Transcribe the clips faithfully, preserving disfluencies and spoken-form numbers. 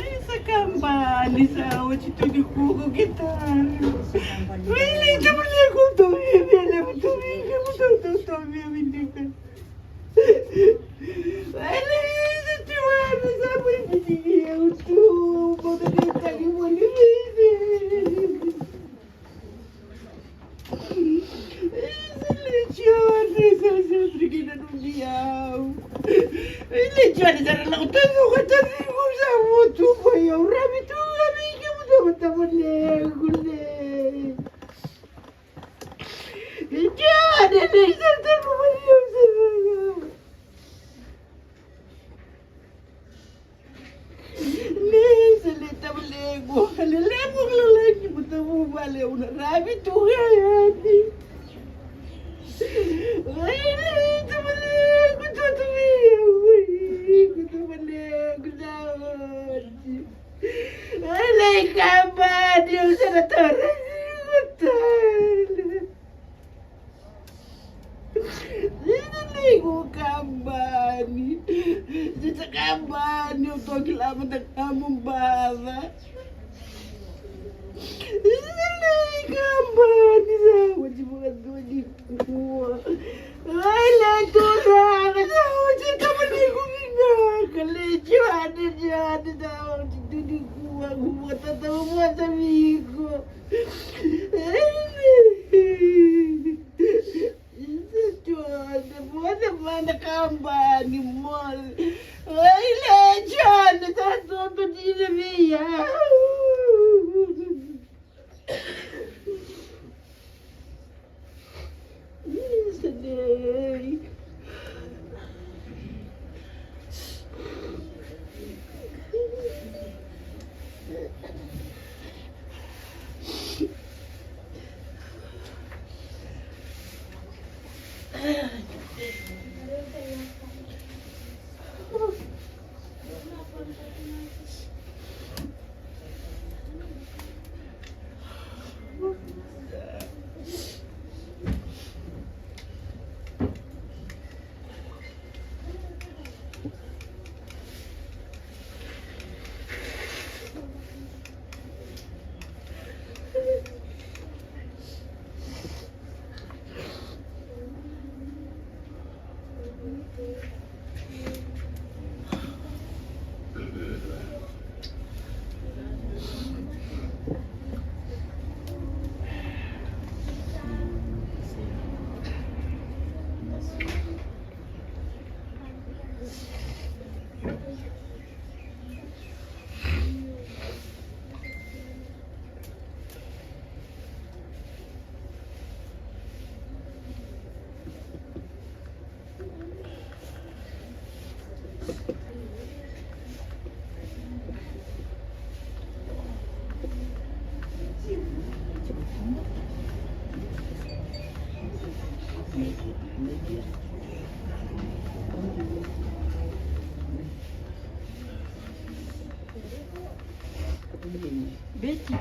Isa kamba ni sa oti tu ni kuku kitaru. Wili tamani kuku via via le mutu via mutu tu tu via via. Wili sa tu sa via via tu. Boka ni tagi mo ni via. Ni sa le tavalequ, lelequ lalai ni matavuvale au na ravi tu ga yani. Ai, lei tavalequ, toto veiau, ai, ko tavalequ sa oti. Ai, lei kabani, au sa na tara sigo tale. Ina nei ko kabani. Sisa kabani, o toki lama da kamu baca. Ina nei kabani, sa wati vakadua ni kua. Ai, le turaga, sa wati kabani ko vinaka. Le Joane, Joane, sa wati tu ni kua. Kua tata, kua sa viko. Isa Joane, moce mada kabani, moce. Ai, le Joane, sa toto dina vei au. Isa nei. Betty.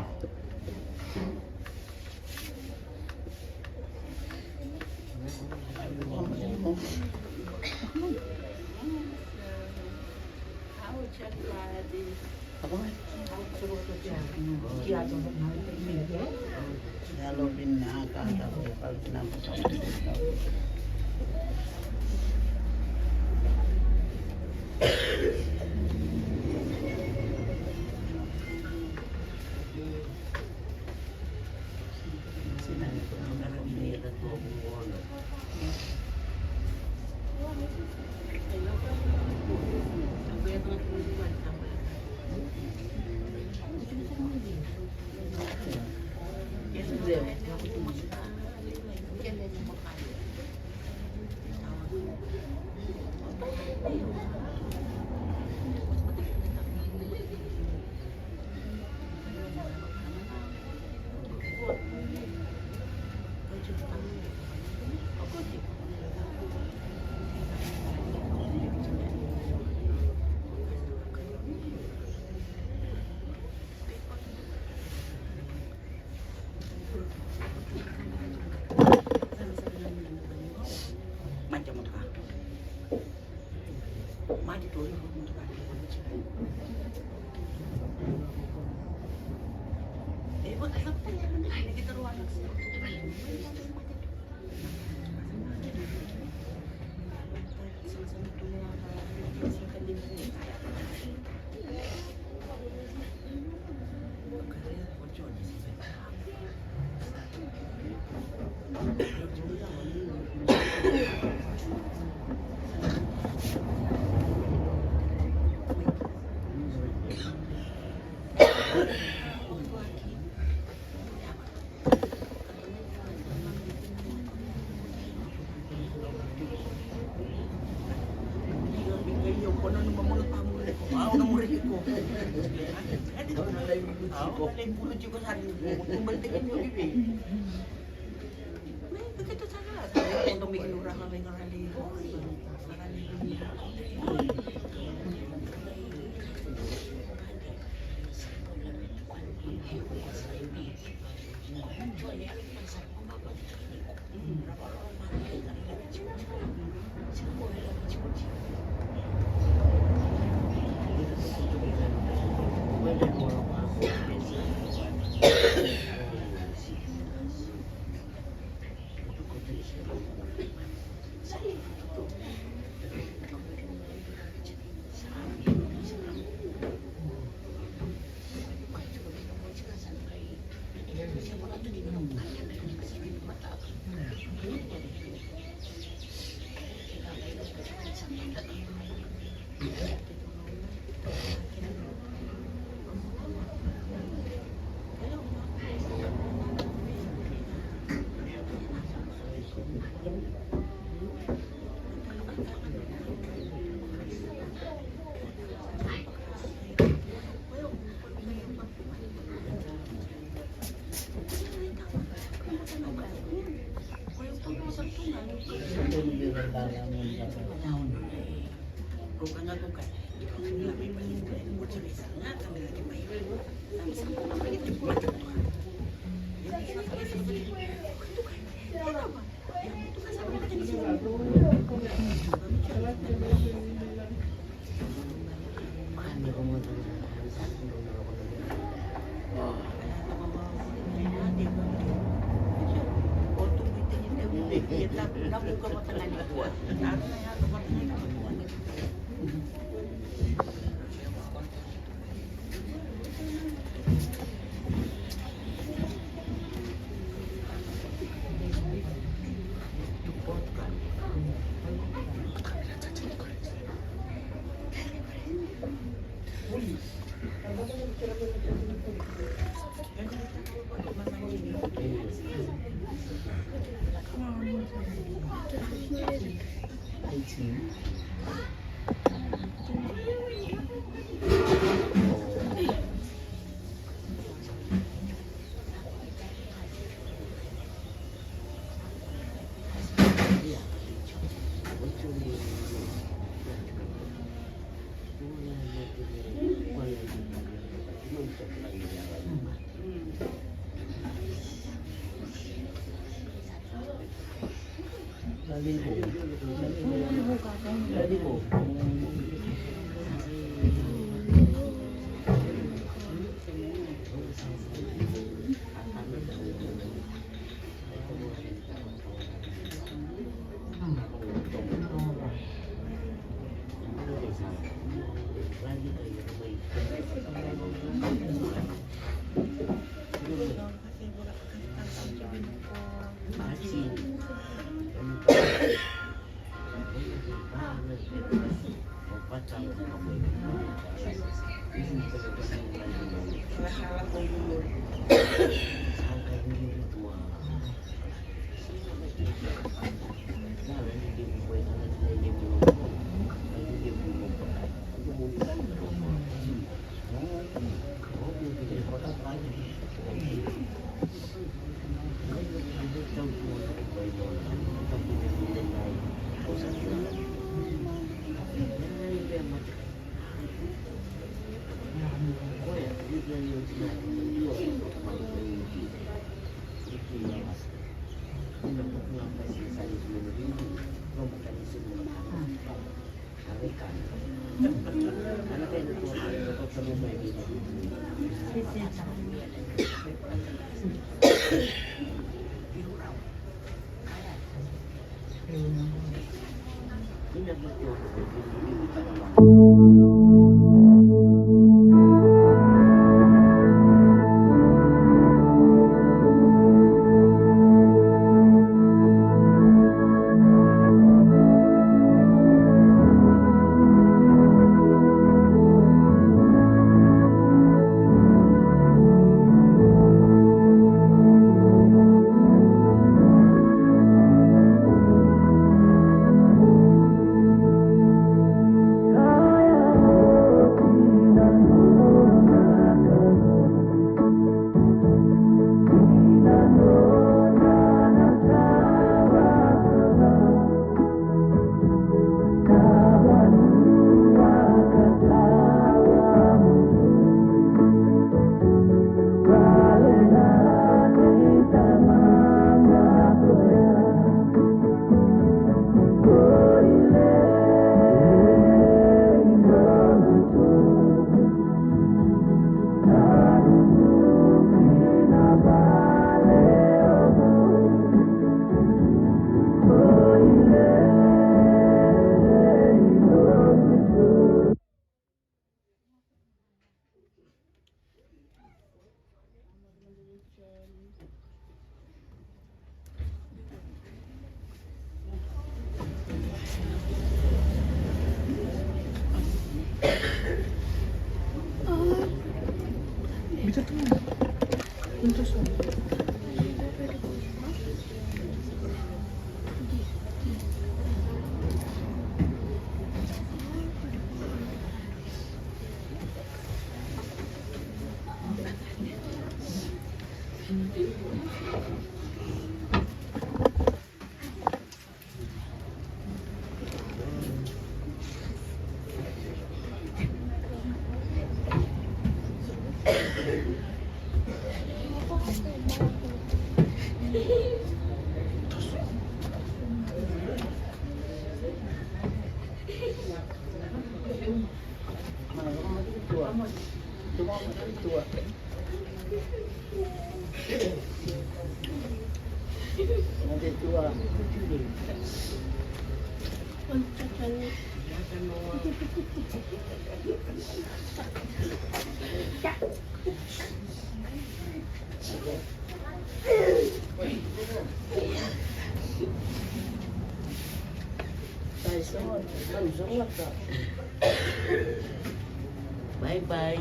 Bye bye.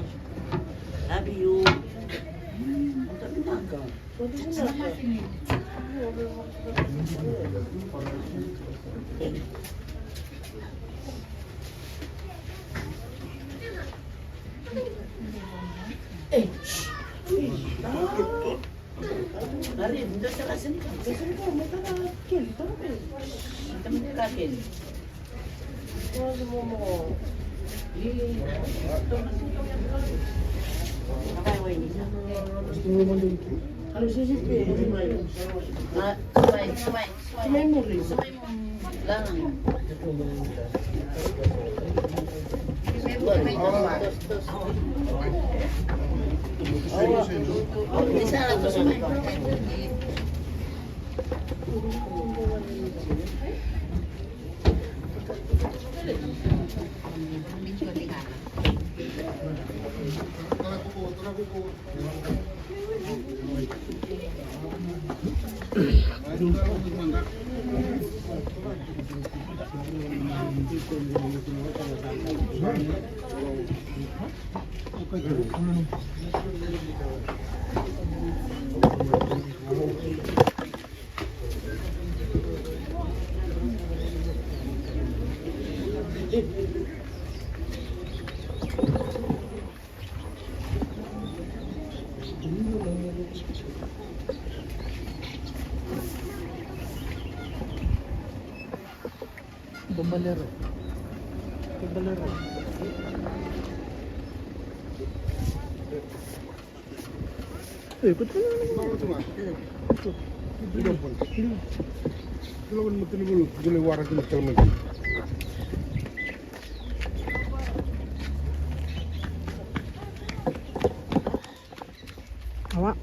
Love you. Bobalero. Bobalero. Ei, ko tena. Ilo ko ni matani bulu, dole wara kina talamaki. Wa.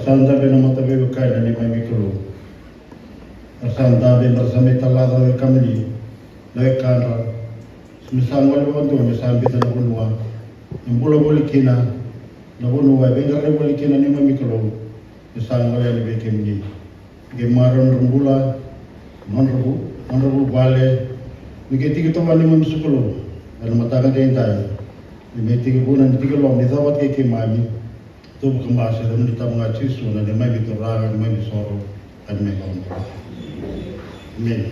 Sa dabe na mataveiwekani na neimami Kalou. Era sa dabe, era sa mai talaca na wekamuni, na wekadra, me sa gole vakadua me sa biuta na vanua e bula voli kina, na vanua e veiqaravi voli kina na neimami Kalou, me sa gole yani vei kemuni. Qai maroroi nodra bula, nodra vu, nodra vuvale. Ni qai tiki toka na neimami sokalou ena mataka edaidai. Ni mai tiki vuna, ni tiki loma, ni cava vata kei keimami. Tubu ka basa ena yacamuni tabu ga Jisu, na neimami Turaga, neimami isoro, ka neimami iVakabula. Emeni.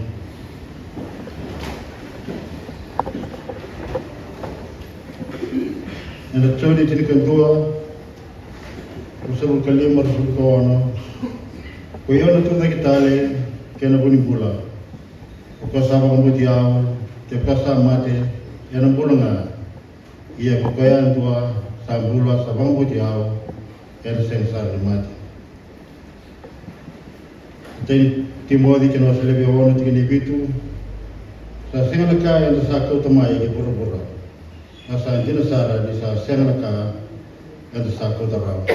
Ena Joni tinikadua, ruasagavulu ka lima, ruasagavulu ka ono. Ko i au na tucake tale kei na vu ni bula. Ko koya sa vakabauti au, kevaka sa mate, ena bula ga. Ia ko koya yadua sa bula, sa vakabauti au, ena sega sara ni mate. Tini Timoci kei na wase levu e ono, tikina e vitu. Sa sega na ka eda sa kauta mai ki vuravura, a sa dina sara ni sa sega na ka eda sa kauta rawa.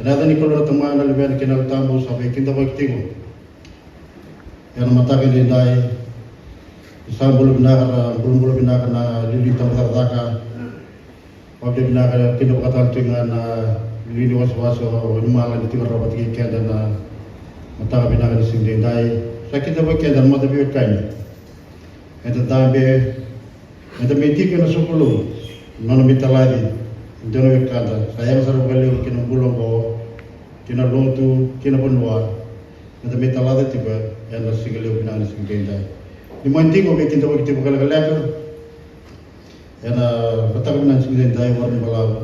Ena yaca ni Kalou na Tamana, na Luvena kei na Yalo Tabu, sa veikidavaki tiko ena mataka edaidai. Ni sa bula vinaka, ra bulabula vinaka na iliuliu ni tabacakacaka. Vakavinavinaka, kidavaka tale tiko ga na iliuliu ni wasewase o Wainimalai ni tiko rawa vata kei keda na mataka vinaka ni siga edaidai. Sa kidavaki keda na mataveiwekani. Eda dabe, eda mai tiko ena sokalou, nona mai talaci e dua na wekada sa yaga sara vakalevu ki na bula oqo, ki na lotu, ki na vanua. Eda mai talaca tiko ena siga levu vinaka ni siga edaidai. Ni mani tiko, veikidavaki tiko vakalekaleka ena mataka vinaka ni siga edaidai, warai ni balavu,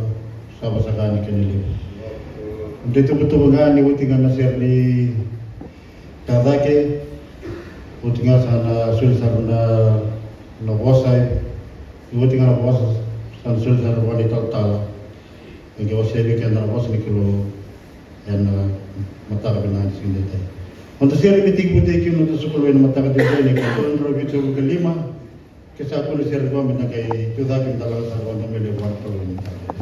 sa vosataka na kena levu. Dua na ituvatuva ga ni oti ga na sere ni ka cake, oti ga sa na soli sara na, na vosa, ni oti ga na vosa, sa na soli sara na vua na italatala. E qai wasea vei keda na vosa ni Kalou ena mataka vinaka ni siga edaidai. Noda sere me tekivutaki kina noda sokalou ena mataka edaidai, na ika tolu na drau vitusagavulu ka lima. Ke sa kune sere qo me da qai tucake, me da lako sara vua na domo levu vua na Kalou ni mataka edaidai.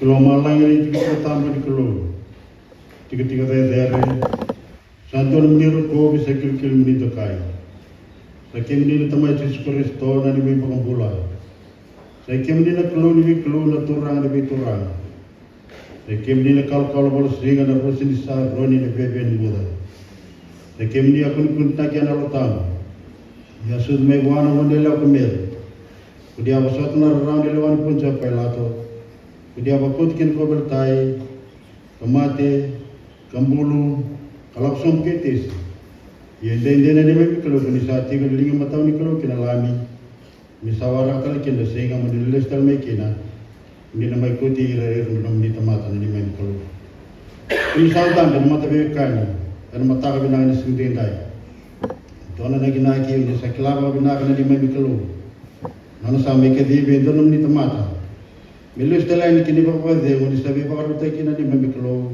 Lomalagi ni tikotiko tabu ni Kalou, tikotiko cecere, sa dua nomuni rokovi, sa kilikili nomuni dokai. Sa kemuni na Tamai Jisu Karisito na neimami iVakabula. Sa kemuni na Kalou ni veikalou, na Turaga ni veituraga. Sa kemuni na kalokalo, vola siga na rosi ni sa roni, na viavia ni guca. Sa kemuni a kunekune taki ena Yalo Tabu. Ni a sucu mai vua na gone yalewa ko Meri. Ko ni a vosota na rarawa ni lewa ni Ponisa Pailato. Ko ni a vakoti ki na kauveilatai, ka mate, ka bulu, ka lako sobu ki Etesi. Ia edaidai na neimami Kalou, ko ni sa tiko e liga imatau ni Kalou kei na Lami. Ni sa waraka tale kina na siga mo ni lesu tale mai kina, ni na mai kauti ira, ira na nomuni tamata na neimami Kalou. Ni sa dabe na mataveiwekani ena mataka vinaka ni siga edaidai. Dua na inakinaki, ni sa kila vakavinaka na neimami Kalou. Nona sa mai kacivi e dua na nomuni tamata me lesu tale yani ki na ivakavakacegu, ni sa veivakarautaki kina na neimami Kalou.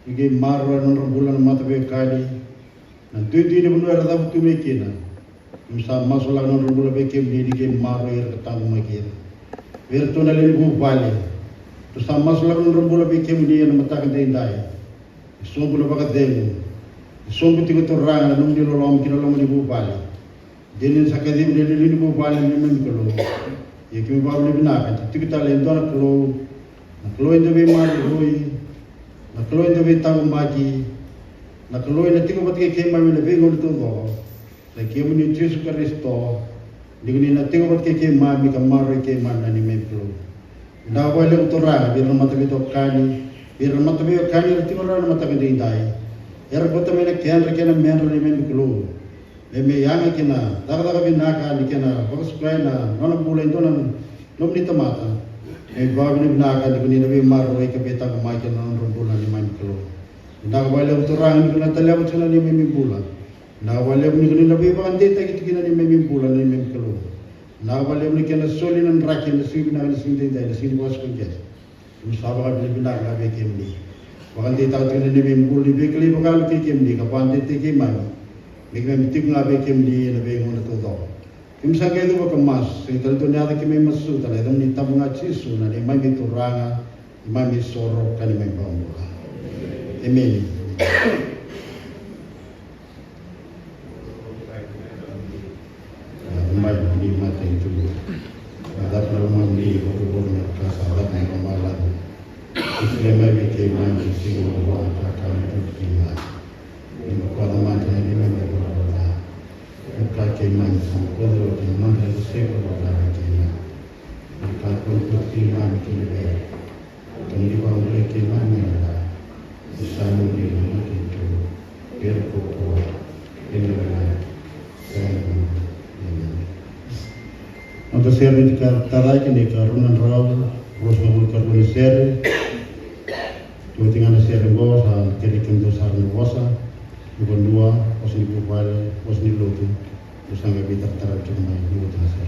Ni qai maroroya na nodra bula na mataveiwekani. Na duidui ni vanua era cavutu mai kina. Ni sa masulaka na nodra bula vei kemuni, ni qai maroroi ira ka taqomaki ira. Vei iratou na lewe ni vuvale, ratou sa masulaka na nodra bula vei kemuni ena mataka edaidai. E sobu na vakacegu, e sobu tiko, Turaga, na nomuni loloma ki na loma ni vuvale. Dina ni sa kacivi na iliuliu ni vuvale na neimami Kalou. Ia keimami vakavinavinaka ni tiko tale e dua na Kalou, na Kalou e dau veimaroroi, na Kalou e dau veitaqomaki, na Kalou ena tiko vata kei keimami ena veigauna taucoko. Na kemuni o Jisu Karisito, ni ko ni na tiko vata kei keimami ka maroroi keimami na neimami Kalou. Vinaka vakalevu, Turaga, vei ira na mataveitokani, vei ira na mataveiwekani era tiko rawa ena mataka edaidai. Era kauta mai na kedra kei na medra na neimami Kalou. Me mai yaga ki na cakacaka vinaka ni kena vakasukai na nona bula e dua na nomuni tamata. Me vakavinavinaka ni ko ni na veimaroroi ka veitaqomaki ena nodra bula na neimami Kalou. Vinaka vakalevu, Turaga, ni ko na taleva tiko na neimami bula. Vinaka vakalevu ni ko ni na veivakadeitaki tiko kina na neimami bula na neimami Kalou. Vinaka vakalevu ni kena soli na draki ena siga vinaka ni siga edaidai, na siga ni vakasukai kece. Keimami sa vakavinavinaka ga vei kemuni. Vakadeitaka tiko na neimami bula ni veikilai vakayalo kei kemuni, ka vakadeitaki keimami me keimami tiko ga vei kemuni ena veigauna taucoko. Keimami sa qai cuva ka masu, sega tale dua na yaca keimami masuta, na yacamuni tabu ga, Jisu, na neimami Turaga, neimami isoro ka neimami iVakabula. Emeni. Na lomamuni na matanitu. Na cava na lomamuni, vuravura, na ka sa cava na lomalagi. Ni solia mai vei keimami ena siga oqo na kakana ni bula. Ni bokoca mada na neimami ivalavala ca, me vaka keimami sa bokoca oti na noda ivalavala ca vei keimami. Ni kakua ni kauti keimami ki na vere, ka ni vakabulai keimami ena ka. Ni sa nomuni na matanitu, kei na kaukauwa, kei na loloma, sega ni dua. Emeni. Noda sere ni tiki taraki ni karua na drau ruasagavulu ka rua ni sere. Oti ga na sere oqo sa kerei kemudou sara na vosa. Ni vanua, vosa ni vuvale, vosa ni lotu. Dou sa qai veitaratara tiko mai ni oti ga sara.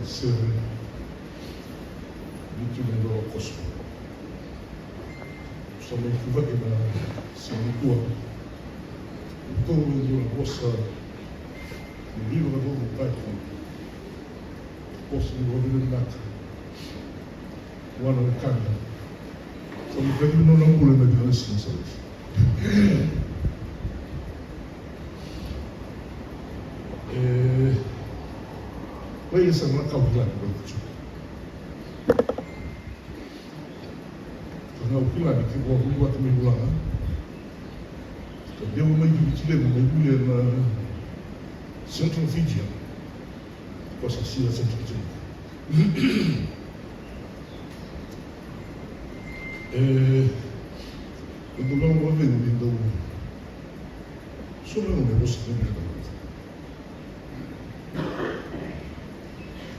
Sere ni tiko na iVola Tabu. Sa mai tuvaki na siga nikua. Tou e dua na vosa ni veivakacaucautaki. Vosa ni vakavinavinaka. Vua na wekada. Sa mai kacivi nona bula ena vica na siga sa oti. E, lai sa na kau kila ni bula tu. Ka ga au kila ni keitou a vuli vata mai Vulaga. Ka dewa mai ki Viti Levu mai vuli ena Central Fijian. Ko sa sila Central Fijian. E, e dau lako vakacegu ni dau so na gauna e vosa tiko mai na tamata.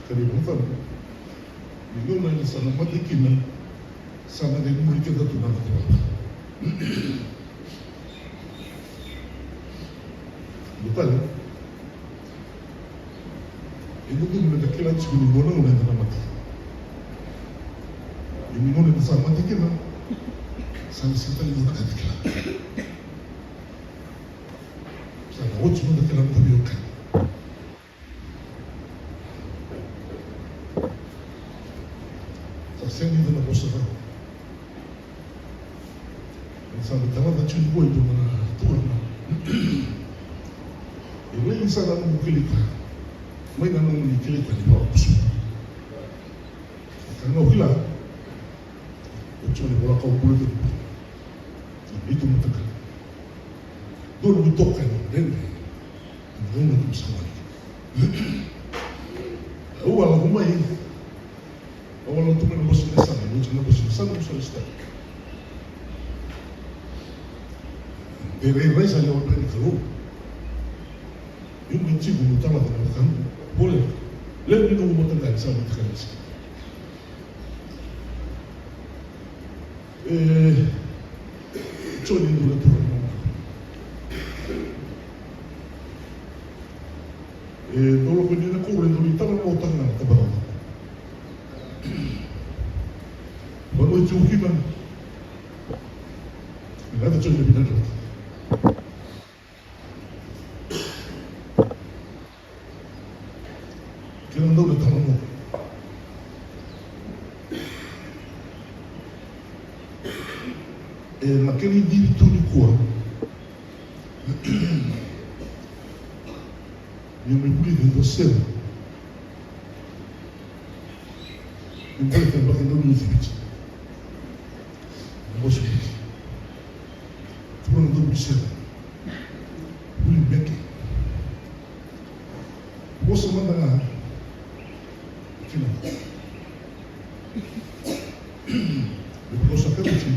Ka ni vunau ni gauna eda sa na mate kina, sa na qai muri keda tu na mate vata. Dua tale, e dodonu meda kila tiko ni gauna eda na mate. Ia ni gauna eda sa mate kina, sa na sega tale ni gauna eda kila. Sa na oti mada kila mada veiwekani. Sa sega ni da na vosa rawa. Sa na talaca tiko qo e dua na turaga. E lai sa na nomu kilai koya. Mai na nomuni kilai koya ni vakakusu. Ka na kila. O tiko ni vola kau bula tiko. Ni tu mataka. Dua na itokani dredre. Dua na tu sa wani. Au a lako mai. Au a lako tu mai na vosa ni yasana, au a lako tu mai na vosa ni yasana, au sa resitaki. Dei rairai sa lewa dua ni Kalou. Io mai tiko ni tamata na wekaqu. Vole. Levu ni noqu mataqali sa mai takanisi. E, Joni dua na turaga. E, dau lako ni na koula e dau ni tala na otaka na tabana. Vanua e tiko kina. Ena yaca Joni na vinadra. Kena dau na talanoa. E, na kena idivi tu nikua. Ia me vulica e dua sere. Me vulica e baki dau ni uciviti. Na vosa uciviti. Turaga dau vuli sere. Vuli beke. Vosa mada ga. Kina. Me vosa ka uci.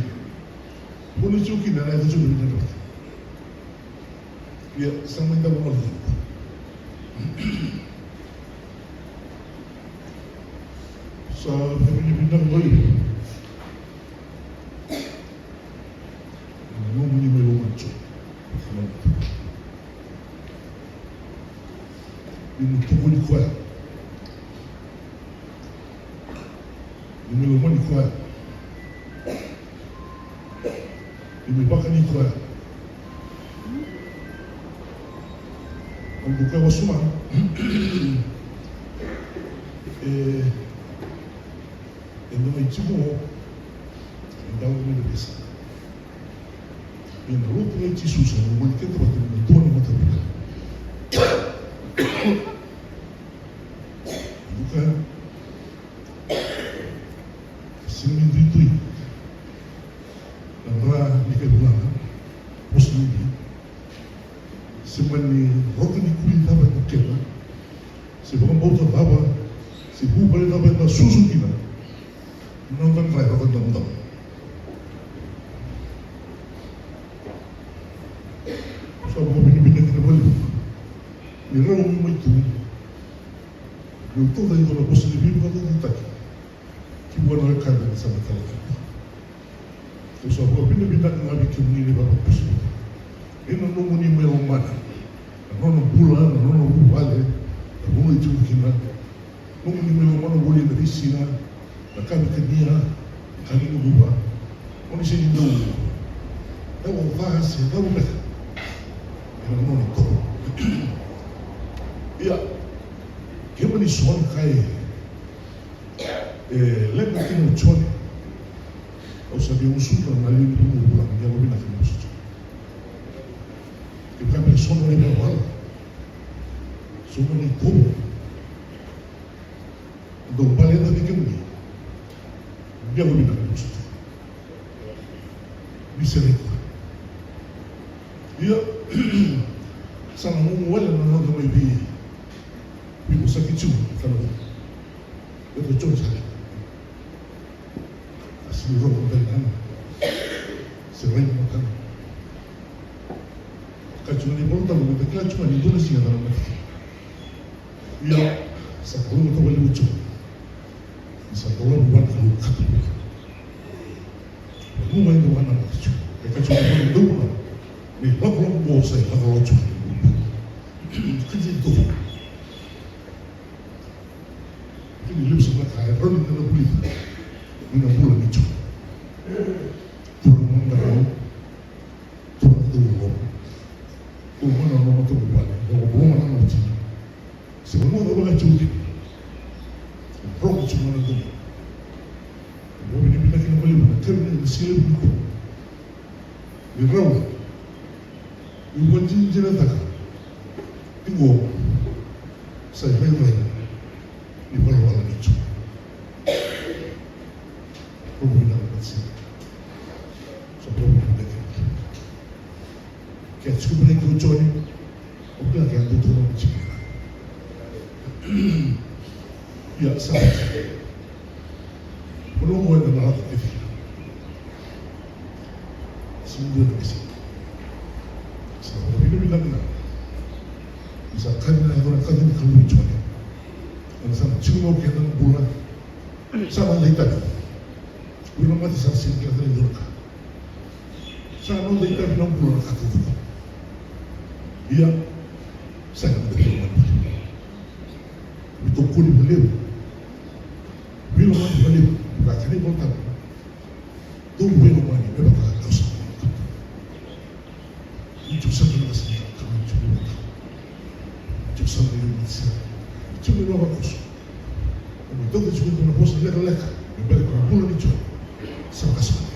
Vona tiko kina na yaca tiko na vinadra. Ia, sa mai dau na. Sa vinavinaka vakalevu. Na nomuni mai lomani Jiova. Ni mo tukuni koya. Ni mo lomani koya. Ni mo vakani koya. Au dau kaya wasoma. E, e dua mai tiko. E dau mai na vesa. Ia na lotu nei Jisu sa na lomani keda vata na dua na matavuvale. Luka, sega ni duidui na dra ni kai Vulaga, vosa ni Viti. Se mani roka ni kuli cava e na kena, se vakabauta cava, se vuvale cava e na susu kina. Noda dra e vakadamudamu. Sa vakavinavinaka vakalevu ni rau mai tu. Meu tauca e dua na vosa ni veivakadodonutaki ki vua na wekada ni sa mai tala tiko. Au sa vakavinavinaka ga vei kemuni na ivavakoso. Ena nomuni mai lomana na nona bula, na nona vuvale, na vanua e tiko kina. Nomu ni mai lomana voli na veisiga, na ka ni kania, na ka ni guva. O ni sega ni dau. Dau vaka se dau beka. Ena nona tovo. Ia, kemuni so na ka e, e leqa kina o Jone. Au sa via gusuna na liu ni vanua vula, ni yalo vinaka ni gusuna. Kevaka me so na ivalavala, so na itovo. Dou bale na vei kemuni. Ni yalo vinaka ni gusuna. Ni sereki. Ia, sa na gugu wale na noda mai vei, veivosaki tu, ka na gugu. Ia ko Jone sa. A sega ni rogo tale ga. Se rai matana. Ka tu ga ni Vola Tabu, meda kila tu ga ni dua na siga eda na mate kina. Ia, sa Kalou na vakalevu tu. Ni sa Kalou vua na Kalou katu. Kalou mai dua na mate tu. E ka tu ga ni dua na. Ni lakolako qo sa ilakolako tu. Ka tu ga ni dua. Kini levu sara na ka e rawa ni da na vulica. Ni na bula ni Jone. Turaga na marau. Turaga na dau loloma. Turaga na loma turaga vale. Turaga na loma na oti. Se vanua cava ga e tiko kina. Rogo tiko na dau. Vakavinavinaka na maliwa na kavi na silevu ni koro. Ni rawa. Ni vakadinadinataka. Tiko. Sa irairai. Ni valavala ni Jone. Rogo vinaka na siga. Sa rogo vinaka. Ke a tiko mai ko Jone. O kila ke a dodonu mo tiko. Ia sa. Ko logo ena lako kece. Sa dua na kesi. Sa dua na kesi. Sa kani na dua na kesi ni Kalou Jone. Ena sa tiko mai kina na bula. Sa na lai tani. Ui na mate sa sega ni kila tani dua na ka. Sa noda itavi na bula na ka taucoko. Ia, sa na bula na bula. Ni tokoni vakalevu. Veilomani vakalevu. Ka kena iVolatabu. Dou veilomani me vaka na ka sa. Ni tiko sara na ka sa na ka, ni tiko na ka. Ni tiko sara na ka sa. Ni tiko na ka sa. Ena dua tiko na vosa lekaleka me baleta na bula ni Jone. Sa vakasama.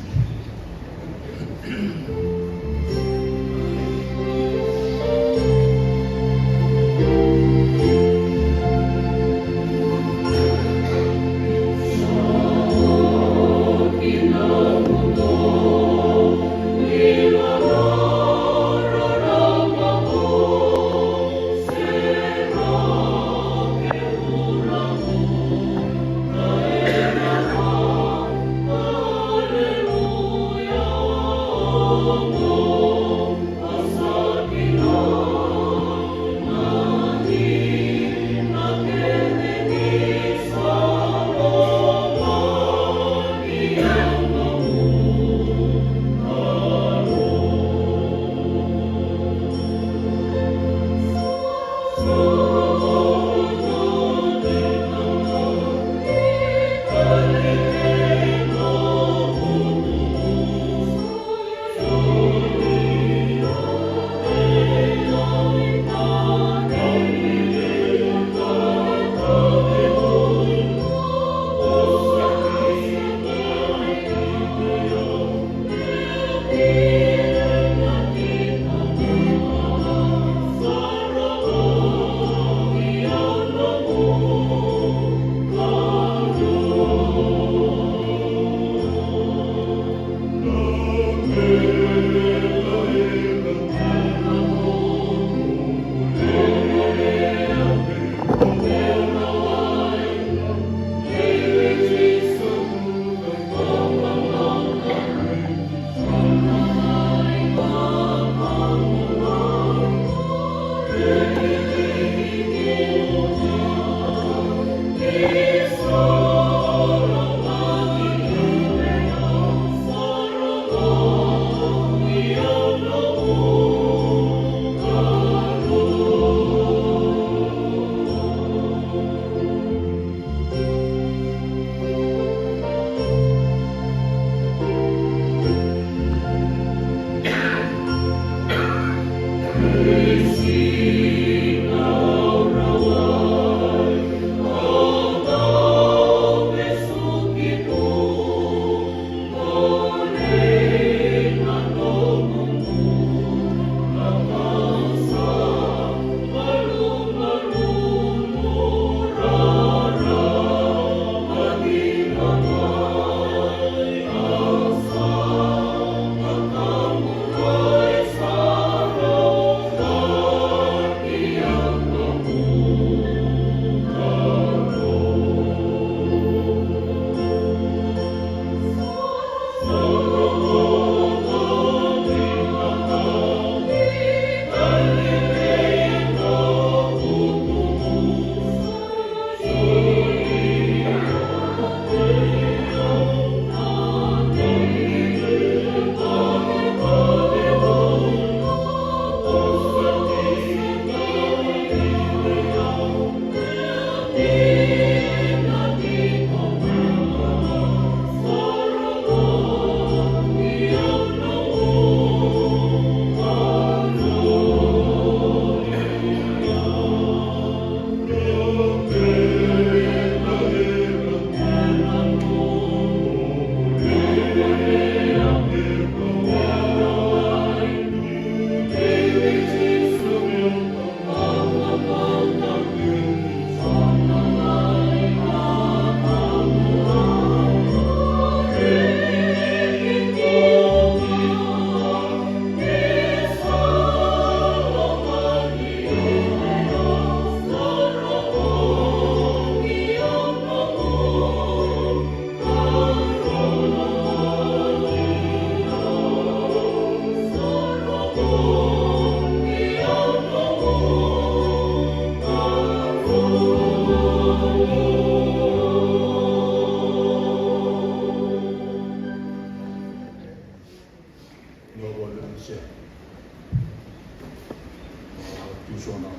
Tiko so na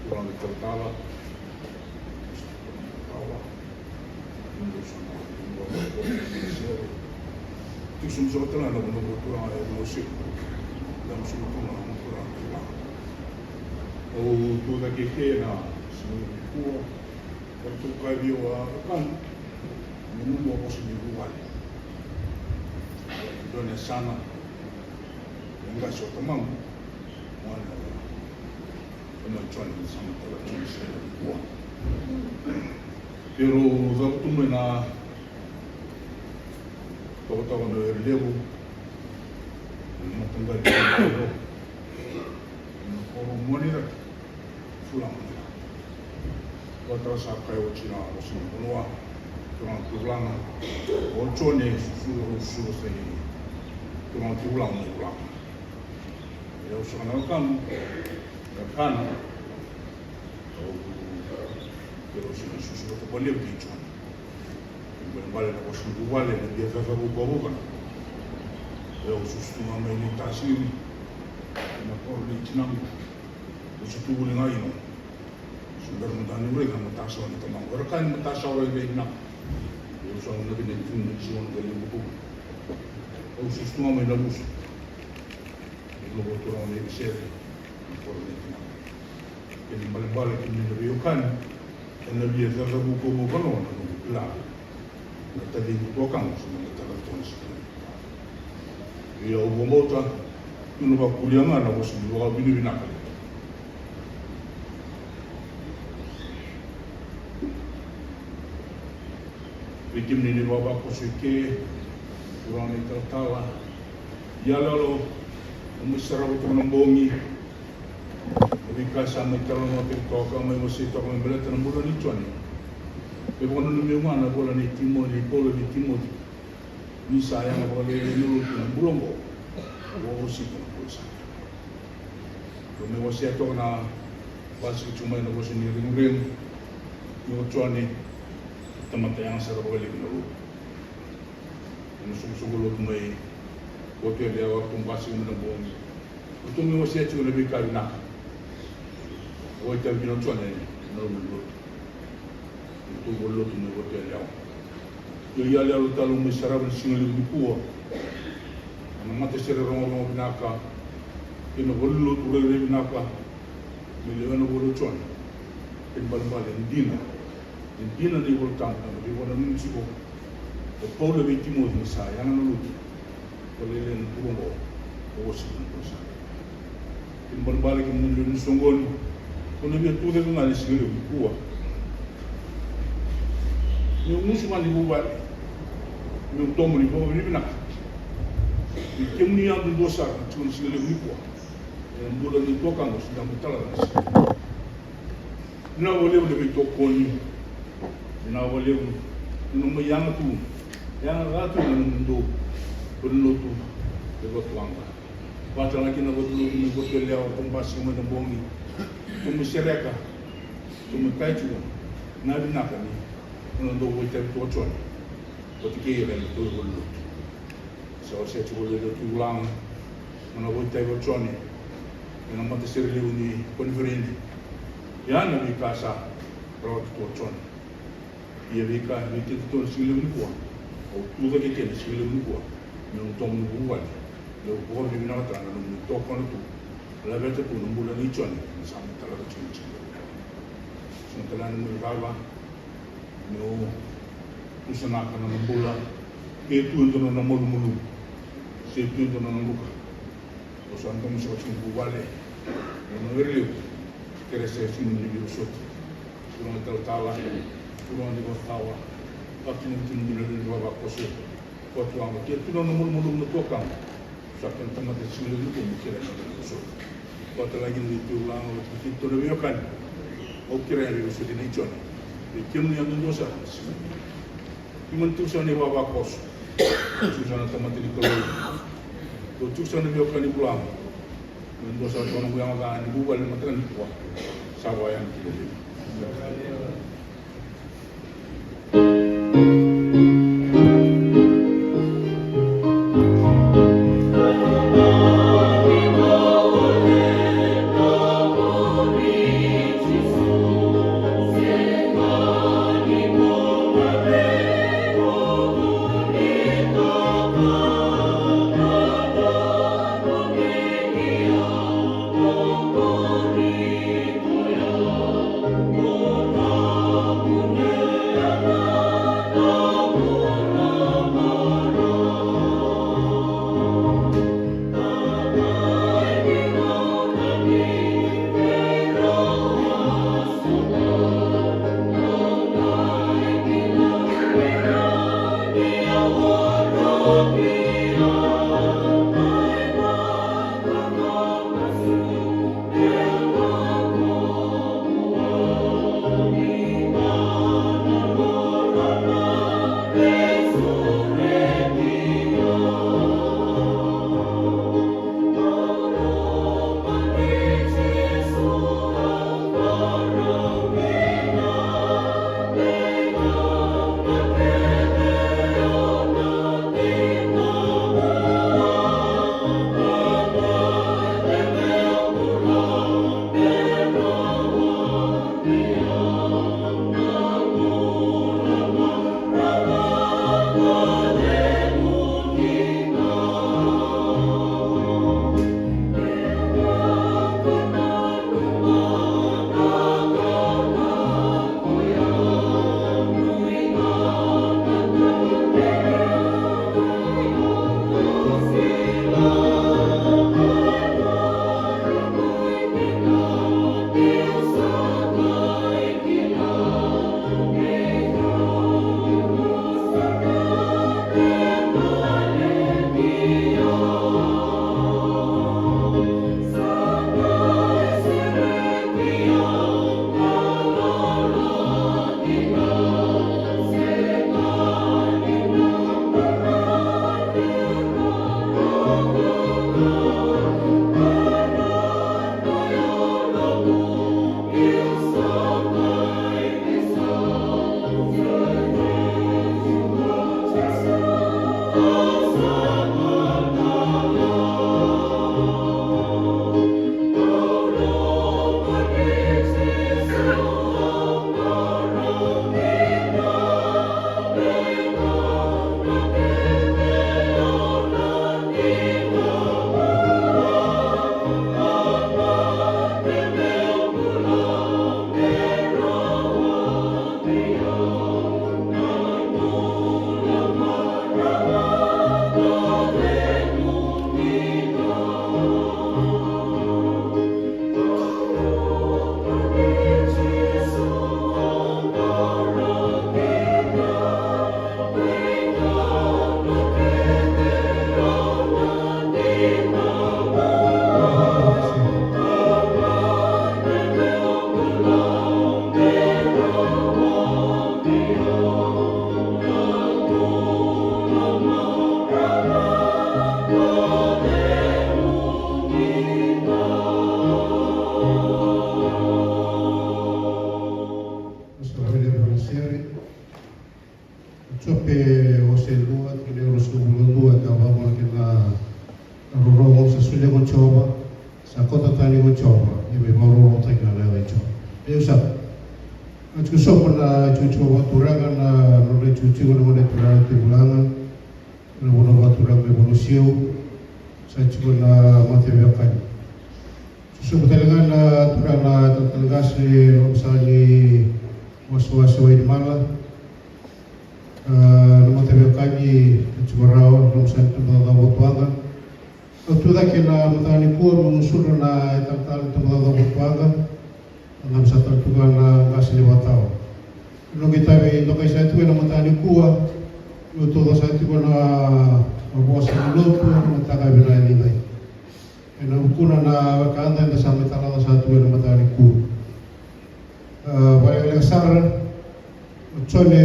turaga italatala, tiko so na turaga italatala, tiko so na turaga italatala. Au tucake eke na siga nikua. Ratou kaya vei au, a, Wekaqu, ni nomu a vosa ni vuvale. Dua na yasana e qase o tamaqu, o Jone, sa matata o Jone sara nikua. Keirau cavutu mai na tokatoka na Were Levu, na mataqali na koro Muanairaki. Turaga. Vata sa kaya oti na vosa ni vanua, turaga turaga. O Jone, susu, susu sa i turaga turaga mai Vulaga. Ia au saka na wekaqu, wekana. Au, keirau sa na susu vata vakalevu kei Jone. Balebale na vosa ni vuvale, na via cacavukavuka. Ia au susu tu ga mai Naitasiri, na koro nei tinaqu. Au se tu voli ga ina. Se bera mada niu raica na matasawa ni tamaqu. Era kaya ni matasawa rairai vinaka. Au sa vinaka ni tu na tiko na qai levu tu. Au susu tu ga mai Navusu. Au na voturaga mai Vesere. Na koro nei tinaqu. Kena ibalebale kemuni na veiwekani, ena via cacavukavuka na noqu kila. Na taciqu tuakaqu sa na qai tara tu na siga. Ia au vakabauta, au na vakuria ga na vosa ni vakavinavinaka. Vei kemuni na ivavakoso eke, turaga na italatala, iyaloyalo, au mai sarava toka na bogi, na veika sa mai talanoataki toka, mai wasei toka me baleta na bula nei Jone. Me vakananumi au ga na vola nei Timo-, nei Paula vei Timoci. Ni sa yaga vakalailai na lotu ena bula oqo, au wasei toka na bula sara. Au mai wasea toka na basika tu mai na vosa ni reguregu. Ni o Jone, tamata yaga sara vakalevu na lotu. Ena soqosoqo lotu mai Vatuyalewa, ratou basika mai na bogi. Ratou mai wasea tiko na veika vinaka. Au itavi kina o Jone ena loma ni lotu. Ratou voli lotu mai Vatuyalewa. Io, iyaloyalo tale au mai sarava na siga levu nikua. Ena matasere rogorogo vinaka. Ena valenilotu rairai vinaka me lewena voli o Jone. Kena ibalebale e dina, e dina na iVolatabu na veivakananumi tiko o Paula vei Timoci ni sa yaga na lotu. Ko lailai na turaga oqo, ko wasea na turaga sara. Kena ibalebale kemuni na lewe ni soqoni, ko na via tucake ga ena siga levu nikua. Meu gusu ga ni vuvale, meu domo ni vakavinavinaka vei kemuni yadudua sara na tiko ena siga levu nikua. Ena bula ni tuakaqu, sa dabe tale ga na siga. Vinaka vakalevu na veitokoni. Vinaka vakalevu na nomuni yaga tu, yaga ca tu na nomudou valenilotu e Vatuwaqa. Vata ga kina na valenilotu mai Vatuyalewa, tou basika mai na bogi, tou mai sereka, tou mai kaya tiko na vinaka ni na dau vakaitavi tu o Jone vata kei ira na tou valenilotu. Sa wasea tiko voli o Tui Vulaga na nona vakaitavi o Jone ena matasere levu ni koniferedi. Ia na veika sa rawata tu o Jone. Ia veika, veika e tu ena siga levu nikua, au tucake kina ena siga levu nikua meu domo ni vuvale, meu vakavinavinaka tale ga na nomuni tokona tu, laveta tu na bula nei Jone, na sa mai talaka tiko ena siga levu nikua. Sega tale ga ni guilecava meu tusanaka na nona bula. Ke tu e dua na nona malumalumu se tu e dua na nona ruka, au sa domo saka tiko na vuvale. Au na vere levu, kerea saka tiko na nomuni veivosoti. Turaga talatala, turaga ni vakatawa, vakatinatina ni lewe ni vavakoso Vatuwaqa, ke tu na nona malumalumu na tuakana. Sa kena tamata e siga levu nikua meu kerea na veivosoti. Vata lagi na Tui Vulaga, vata kei iratou na veiwekani. Au kerea na veivosoti nei Jone vei kemuni yadudua sara. Keimami tiko sara na ivavakoso, tiko sara na tamata ni Kalou, tiko sara na veiwekani Vulaga. Dua sara na noqu yaga ca ni vuvale mataka nikua. Sa vakayaga kina levu. Levu Jiova, sa koto tani ko Jiova, ia me vakarorotaki na yaca i Jiova. Ia sa, a tiko sobu na tiko Jiova turaga na nodra tiko tiko na gone turaga tiko laga, na vuna vakaturaga me vono siu, sa tiko na mate veiwekani. Sobu tale ga na turaga na talatala qase, loma sa ni wasewase wai ni mala, a, na mate veiwekani, na tiko rawa, loma sa ni tabacakacaka votuaga. Au tu cake na mataka nikua meu gusuna na italatala ni tabacakacaka votuaga. Na nami sa tale tu ga na qase ni vakatawa. Noqu itavi dokai sa tu ena mataka nikua. Meu tauca sa tu ga na vosa ni lotu ena mataka vinaka nikua. Ena vukuna na wekada eda sa mai talaca sa tu ena mataka nikua. A, vakalekaleka sara, o Jone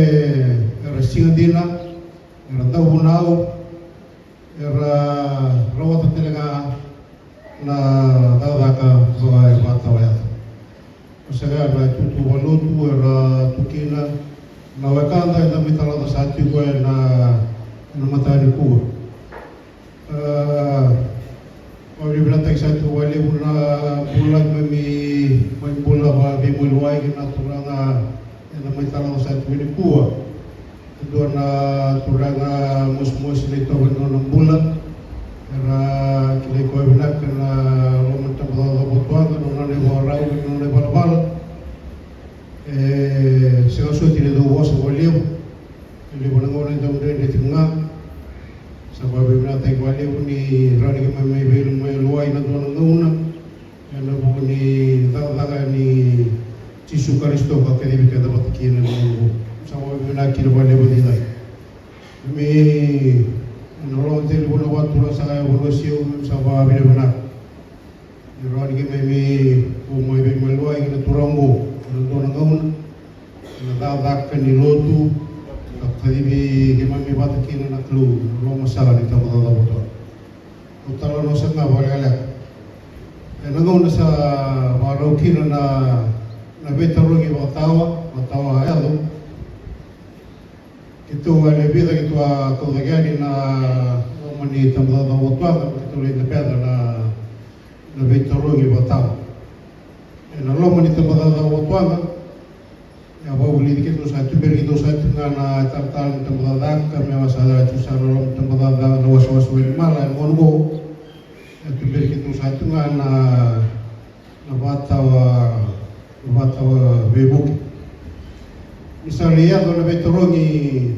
era siga dina, era dauvunau, era rawata tale ga na cakacaka vaka e vakatawa yaco. O sega na itutu vakalotu era tu kina na wekada eda mai talaca sa tiko ena, ena mataka nikua. A, vakavinavinakataki sa tiko vakalevu na bula keimami mai bula vakaveimaliwai kei na turaga eda mai talaca sa tiko nikua. E dua na turaga mosimosi na itovo ni nona bula. Era kilai koya vinaka na loma ni tabacakacaka votuaga, na nona ivakarau, na nona ivalavala. E sega soti ni dau vosa vakalevu. E levu na gauna e dau dredre tiko ga. Sa vakavinavinakataki vakalevu ni rawa ni keimami mai veimaliwai ena dua na gauna. Ena vuku ni cakacaka ni Jisu Karisito ka kacivi keda vata kina na gauna oqo. Sa vakavinavinaka kina vakalevu ni cai. Me na loma tale ni vanua vakaturaga saka e vanua siu, me sa vakavinavinaka. Ni rawa ni keimami mai veimaliwai kei na turaga oqo ena dua na gauna. Ena cakacaka ni lotu ka kacivi keimami vata kina na Kalou ena loma saka ni tabacakacaka votuaga. Au talanoa saka ga vakalekaleka. Ena gauna sa vakarau kina na, na veitarogi vakatawa, vakatawa yaco. Keitou a le vica keitou a kau cake yani na loma ni tabacakacaka votuaga, keitou lai tabeca na, na veitarogi vakatawa. Ena loma ni tabacakacaka votuaga, e a vakavulici keitou sa tuberi keitou sa tu ga na talatala ni tabacakacaka, me a sa tu sa na loma ni tabacakacaka na wasewase wai ni mala, ena gauna oqo. E a tuberi keitou sa tu ga na, na vakatawa, na vakatawa veivuke. Ni sa lai yaco na veitarogi,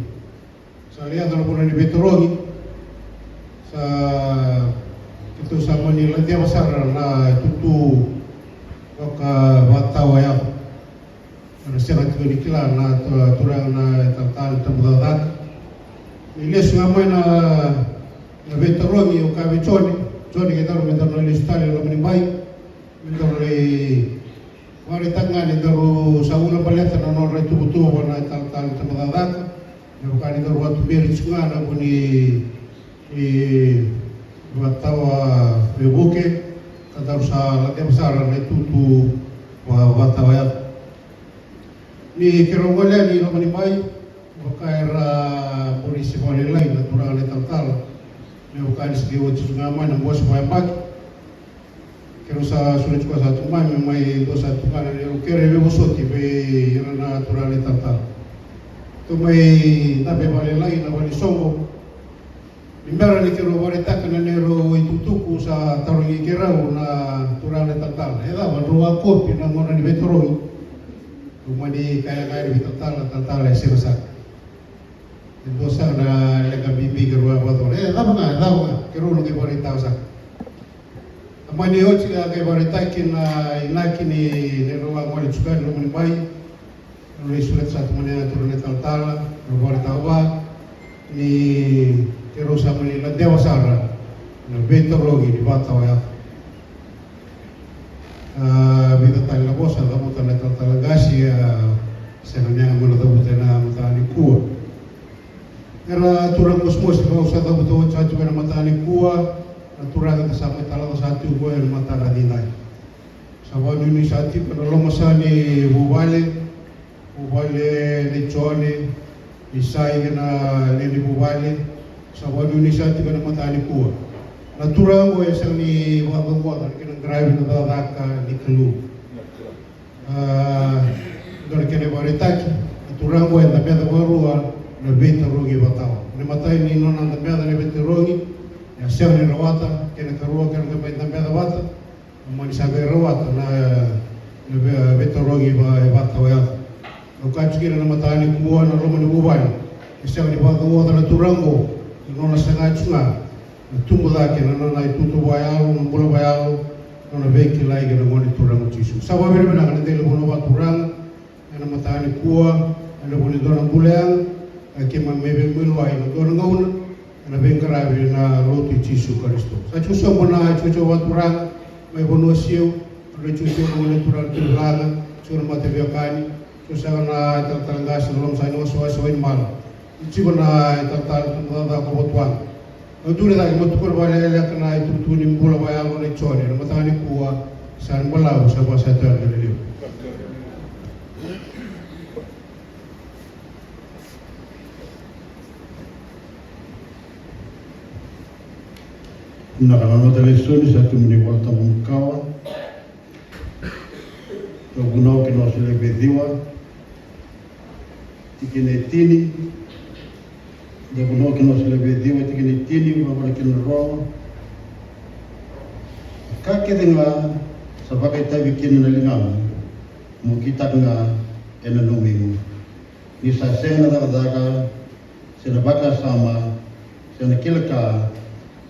sa lai yaco na vuna ni veitarogi, sa keitou sa mani ladeva sara na itutu vaka vakatawa yaco. Era sega tiko ni kila na tu-, turaga na talatala ni tabacakacaka. Ni lesu ga mai na, na veitarogi, au kaya vei Jone, Jone, kedaru me daru na lesu tale e loma ni bai. Me daru lai vakaraitaka ga ni daru sa ulabaleta na nodra ituvatuva na talatala ni tabacakacaka. Me vaka ni daru a tuberi tiko ga na vu ni, ni vakatawa veivuke, ka daru sa ladeva sara na itutu va-, vakatawa yaco. Ni keirau gole yani i loma ni bai, vaka era bori se vakalailai na turaga na italatala. Me vaka ni se qai oti tiko ga mai na bose vakayabaki. Keirau sa sureti koya sa tu mai, me mai dua sa tu ga na neirau kere veivosoti vei ira na turaga na italatala. Tou mai dabe vakalailai na vale ni soqo. Ni bera ni keirau vakaraitaka na neirau itukutuku sa tarogi keirau na turaga na italatala, e cava drau a kopi na gauna ni veitarogi? Drau mani kaya ga yani vei talatala, talatala, e sega sara. E dua sara na leqa bibi keirau a vakacokora. E cava ga, e cava ga, keirau na qai vakaraitaka sara. A mani oti a qai vakaraitaki na inaki ni neirau a gole tiko yani loma ni bai. Keirau lai sureta sa tu mai na turaga na italatala, keirau vakaraitaka vua ni keirau sa mani ladeva sara na veitarogi ni vakatawa yaco. A, vica tale na vosa a cavuta na talatala qase, a, sega ni yaga meu na cavuta ena mataka nikua. Era turaga mosimosi, au sa cavuta oti sa tiko ena mataka nikua, na turaga da sa mai talaca sa tiko ena mataka ni dai. Sa vakanuinui sa tiko ena loma sa ni vuvale, vuvale nei Jone, ni sa i kei na lewe ni vuvale, sa vakanuinui sa tiko ena mataka nikua. Na Turaga oqo e sega ni vakacaboca na kena qaravi na cakacaka ni Kalou. A, dua na kena ivakaraitaki, na Turaga oqo e dabeca vakarua na veitarogi vakatawa. Na imatai ni nona dabeca na veitarogi, e a sega ni rawata, kena ikarua, kena ikarua e dabeca vata, mani sa qai rawata na, na ve-, veitarogi va-, e vakatawa yaco. Au kaya tiko kina na mataka nikua, na loma ni vuvale e sega ni vakaoca na Turaga oqo, na nona saga tiko ga na tubu cake na nona itutu vakayalo, na bula vakayalo, na nona veikilai kei na Gone Turaga o Jisu. Sa vakavinavinaka na dela ni vanua vakaturaga ena mataka nikua, ena vuku ni dua na bula yaga, ka keimami mai veimaliwai ena dua na gauna, ena veiqaravi na lotu i Jisu Karisito. Sa tiko sobu na itutu vakaturaga mai vanua Siu, na itutu mai na turaga Tui Vulaga, tiko na mataviakani, tiko saka na italatala qase na loma sa ni wasewase o Wainimala, tiko na italatala tu na cakacaka ko Vatuwaqa. Au tukuna cake, mo tukuna vakalekaleka na itukutuku ni bula vakayalo nei Jone, na mataka nikua, sa ni balavu, sa vakasatari na lelevu. Na ka na noda lesoni sa tu mai na iVolatabu Makawa. Na Vunau kei na wase levu e ciwa, tikina e tini. Na Vunau kei na wase levu e ciwa, tikina e tini, vaka na kena rogo. Ka kece ga sa vakaitavi kina na ligamu, mo kitaka ga ena nomu igu. Ni sa sega na cakacaka, se na vakasama, se na kila ka,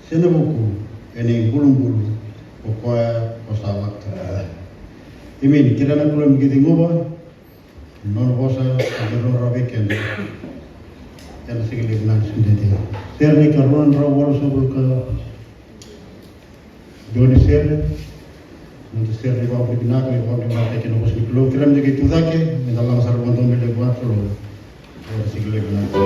se na vuku, ena ibulubulu o koya ko sa vakataka. Emeni. Kerea na Kalou me qai ceguva na nona vosa, ka qai rawarawa vei keda ena siga levu vinaka ni siga edaidai. Sere ni karua na drau walusagavulu ka Dua ni sere, noda sere ni vakavinavinaka, ni vakavinavinaka kei na vosa ni Kalou. Kerea me da qai tucake, me da lako sara vakadua mai na levu ni Kalou. Ena siga levu vinaka.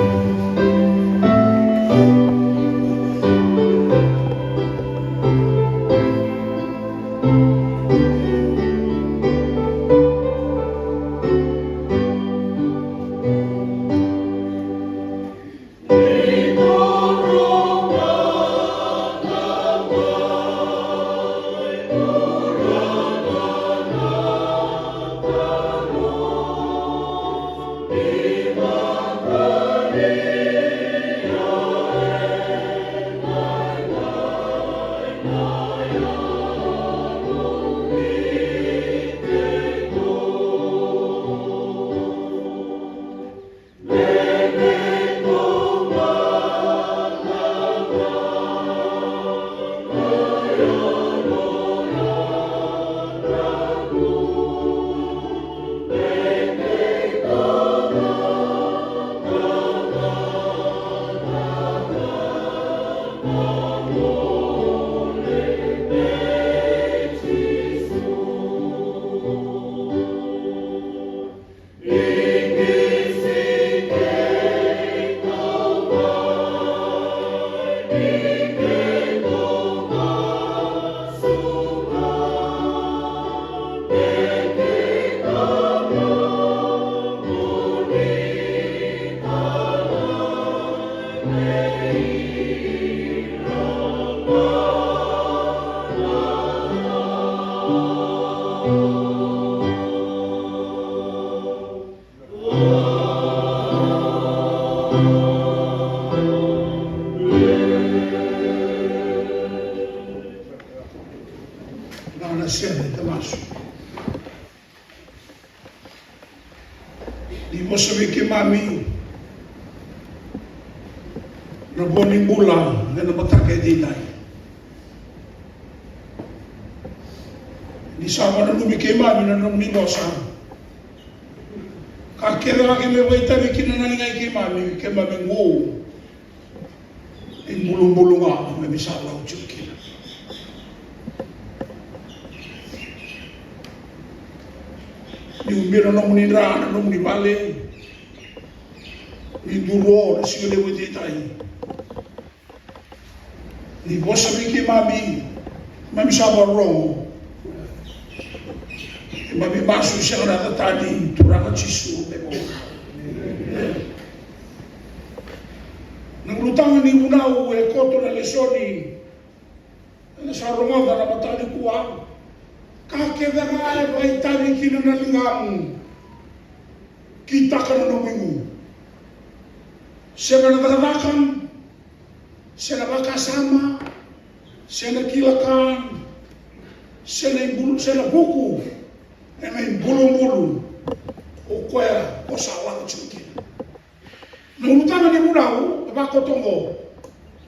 Na, na sere, na masu. Ni vosa vei keimami na vo ni bula ena mataka edaidai. Ni sa vakananumi keimami na nomuni vosa. Ka kece ga keimami vakaitavi kina na ligai keimami, keimami qo. Ibulubulu ga keimami sa lau tiko kina. Ni ubi na nomuni dra, na nomuni vale. Ni duru o na siga levu edaidai. Ni vosa vei keimami, keimami sa vakarorogo. Keimami masu sega na yaca tani, Turaga Jisu. Na ulutaga ni vunau e koto na lesoni. Eda sa rogoca na mataka nikua, ka kece ga e vakaitavi kina na ligamu, kitaka na nomu igu. Sega na cakacaka, se na vakasama, se na kila ka, se na ibulu, se na vuku, ena ibulubulu o koya ko sa lako tiko kina. Na ulutaga ni vunau e vakoto oqo: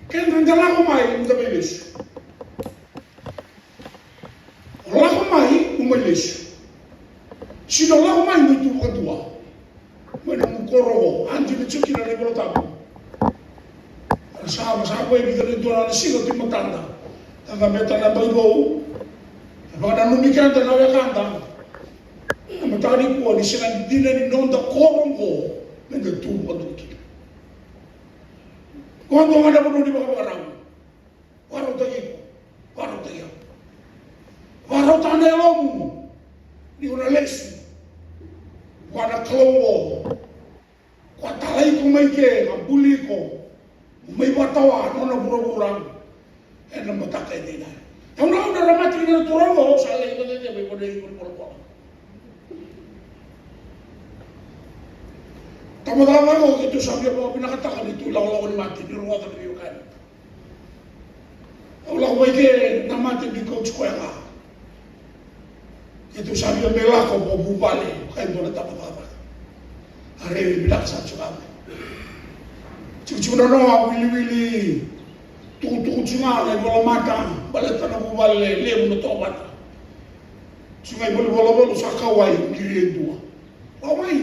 Keda da lako mai, da mai lesu. O lako mai, o mai lesu. Sega ni o lako mai mo tu vakadua mai na nomu koro oqo. A dina tiko kina na iVolatabu. Era sa, sa qai vica na dua na siga tu e matada. Eda cabeta na yabaki vou. E vakananumi keda na wekada. Na mataka nikua ni sega ni dina ni noda koro oqo me da tu vakadua kina. Qo dua ga na vanua ni vakavakarau. Vakarautaki iko. Vakarautaki au. Vakarautaka na yalomu ni o na lesu vua na Kalou oqo. Ko a talai iko mai ke, ka buli iko mo mai vakatawa nona vuravura ena mataka edaidai. Au na, au na ramata kina na turaga oqo, au sa lai vakaceceva i vanua ni volavola. Tamata cakacaka oqo, keitou sa via vakavinakataka ni tu lakolako ni mate, ni rogoca na veiwekani. Au lako mai ke, na mate ni kauti koya ga. Keitou sa via mai lako vakavuvale, ka e dua na tamata cakacaka. A rairai vinaka sara tiko ga mai. Tikotiko na noa, wiliwili, tukutuku tiko ga na ivolamata, baleta na vuvale levu na toka vata. Tiko ga ivolivolavola, sa kauwai, qiri e dua. Lako mai,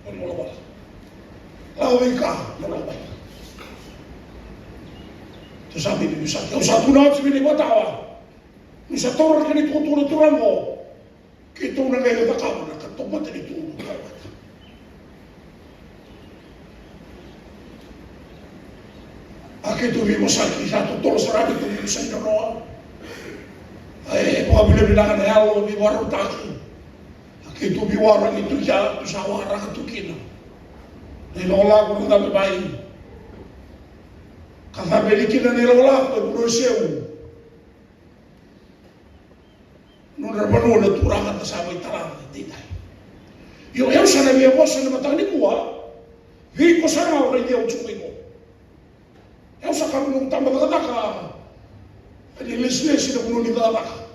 volivolavola. Lako veika, lako mai. Tou sa mai veivosaki. Au sa tukuna oti vei na ivakatawa. Ni sa taura kina itukutuku na turaga oqo, keitou na qai cakava na ka tamata ni tu na kauvata. A keitou veivosaki, sa totolo sara, keitou veivosaki na noa. A e vakavinavinaka na yalo ni vakarautaki. A keitou veiwaraki tu kea, tou sa waraka tu kina na ilakolako na cabe mai. Ka cabe li kina na ilakolako e vanua seu. Nodra vanua na turaga da sa mai tara edaidai. Io, au sa na via vosa na mataka nikua vei iko sara ga o raici au tiko mai qo. Au sa ka noqu tabacakacaka, ni lesilesi na vanua ni cakacaka.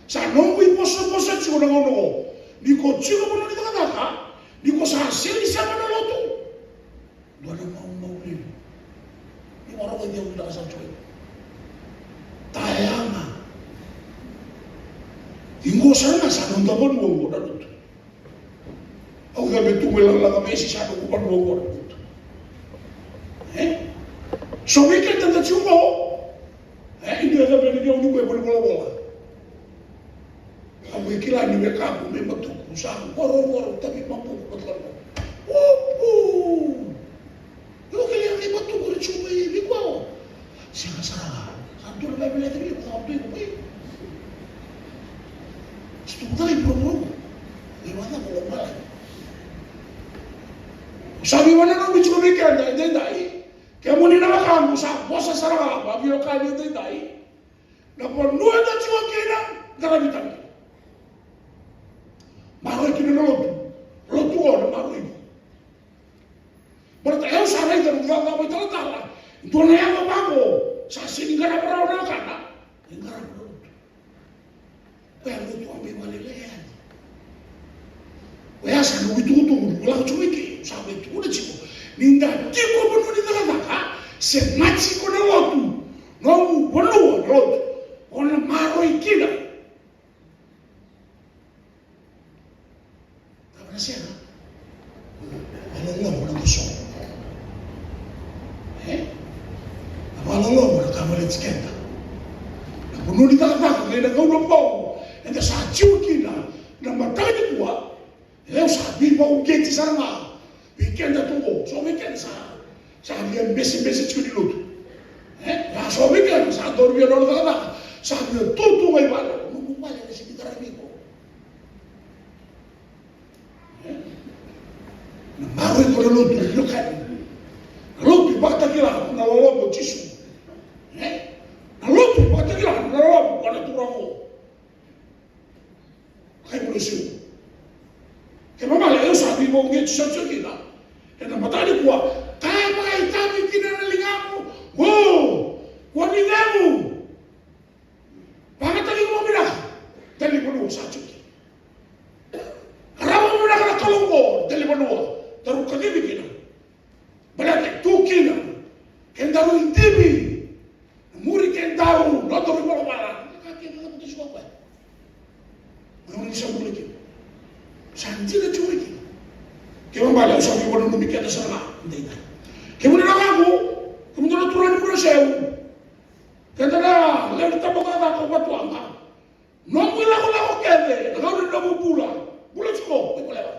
Sa noqu ivosavosa tiko na gauna oqo, ni ko tiko vanua ni cakacaka, ni ko sa sega ni sema na lotu. Dua na maumau levu. Ni vakarau vei au vinaka sara tiko. Tayaga. Iqo sara ga sa noda vanua oqo na lotu. Au cabe tu mai lagalaga vesi, sa noqu vanua oqo na lotu. E? So vei keda da tiko qo. E, i dua e cabe ni vei au ni qo e volivolavola. Au e kila ni wekaqu mai Matuku sa qoroqoro, tavi mabuqu, Matuku. Opu! Io, kila ni Matuku ri tiko mai vei koya. Sega sara ga. Sa dua na ka e veilecati vei koya, sa tu i koya. Sa tu tale i vuravura. Ni vaka ko mala. Sa veivakananumi tiko vei keda edaidai. Kemuni na wekaqu, sa vosa sara ga vakavinaka ni edaidai. Na vanua eda tiko kina, qaravi tani. Maroroi kina na lotu. Lotu o na maroroi. Baleta au sa raica na noqu cakacaka vakaitalatala. Dua na yago vaqo sa sega ni qarava rawa na wekana. E qarava na lotu. Koya lotu a mai vakalailai yani. Koya sa noqu itukutuku, noqu lako tiko mai ke, sa mai tukuna tiko ni da tiko vanua ni cakacaka, se na tiko na lotu, nomu vanua na lotu, o na maroroi kina. Cava na sega? Vakaloloma na qoso. E? Na vakaloloma na ka baleti keda. Na vanua ni cakacaka kei na gauna vou eda sa tiko kina na mataka nikua. E, au sa veivakauqeti sara ga vei keda tu qo. So vei keda sa, sa via besebese tiko ni lotu. E? A so vei keda sa dau via nona cakacaka. Sa via tutu ga i vale. Nomu vale na sega ni qaravi iko. E? Na maroroi iko na lotu, na lotu. Na lotu e vakatakila na loloma o Jisu. E? Na lotu e vakatakila na Ke mamala, au sa veivauqeti sara tiko kina ena mataka nikua. Ka e vakaitavi kina na ligamu, o, kua ni cegu. Vakayagataki iko vakavinaka. Dela ni vanua sa tiko kina. Qarava vakavinaka na Kalou oqo, dela ni vanua daru kacivi kina. Baleta e tu kina kedaru idivi. Na muri kedaru, nodaru ivalavala. Na ka kece ga tu tiko o koya. Mauna ni sa bula kina. Sa dina tiko mai kina. Kevaka bale au sa veivakananumi keda sara ga. Dina. Kemuni na wekaqu, kemudou na turaga ni Vunasevu. Keda na lewe ni tabacakacaka o Vatuwaqa. Nomu ilakolako kece, na gauna ni nomu bula. Bula tiko, iko lewa.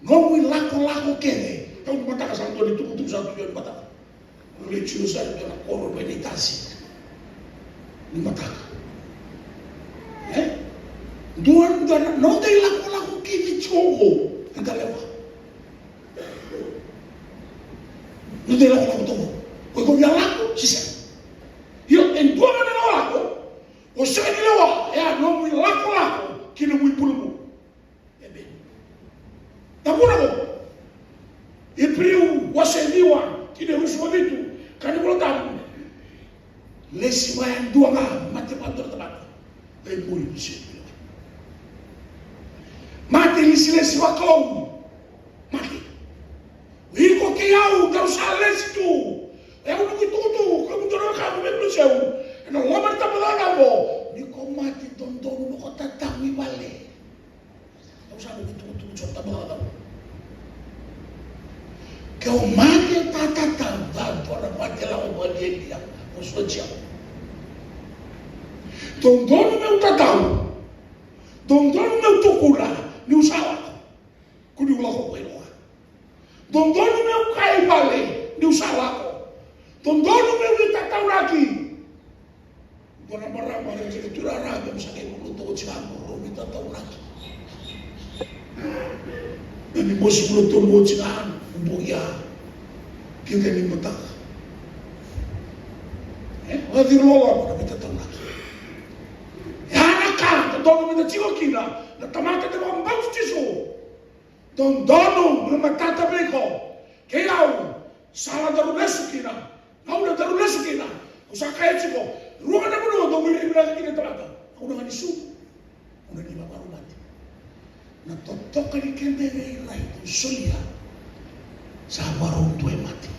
Nomu ilakolako kece. Tau ni mataka sa dua ni tukutuku sa tu ni mataka. Au lai tiko sara dua na koro mai na itasi ni mataka. E? Dua, dua na noda ilakolako kece tiko oqo. Eda lewa. Noda ilakolako toko. Ko iko via lako, se sega. Io, e dua ga na ilakolako. O sega ni lewa, e a nomu ilakolako ki nomu ibulubulu. Emeni. Na vuna ko Iperiu wase ciwa, tikina e ruasagavulu ka vitu, ka ni Vola Tabu. Lesi vaya dua ga, mate vakadua na tamata. Lai muri ni sega ni lewa. Mate lesilesi vakalou. Mate. Iko kei au, daru sa lesi tu. E au noqu itukutuku, kemudou na wekaqu mai Vunasevu. Ena loma ni tabacakacaka oqo. Ni ko mate dodonu mo ko tatamu i vale. Au sa noqu itukutuku tiko tabacakacaka. Ke o mate o tatatamu, dua na mate lako valialia. O sotia. Dodonu meu tatamu. Dodonu meu tukuna, niu sa lako. Kua niu lako vailoa. Dodonu meu kaya i vale, niu sa lako. Dodonu meu veitataunaki. Dua na marama e raici ira na turaga, me sa qai vula toka oti ga mo rau veitataunaki. Na ni mosi vula tolu oti ga, bogi ya. Kida ni mataka. E, o ciro loloma na veitataunaki. E a na ka dodonu meda tiko kina na tamata ni vakabauti Jisu. Dodonu me matata vei iko kei au, sala daru lesu kina, gauna daru lesu kina. Au sa kaya tiko, rua ga na vanua dau veirai vinaka kina na tamata. Gauna ga ni sucu, gauna ni vakarau mate. Na totoka ni keda irairai dau solia sa vakarau dua e mate.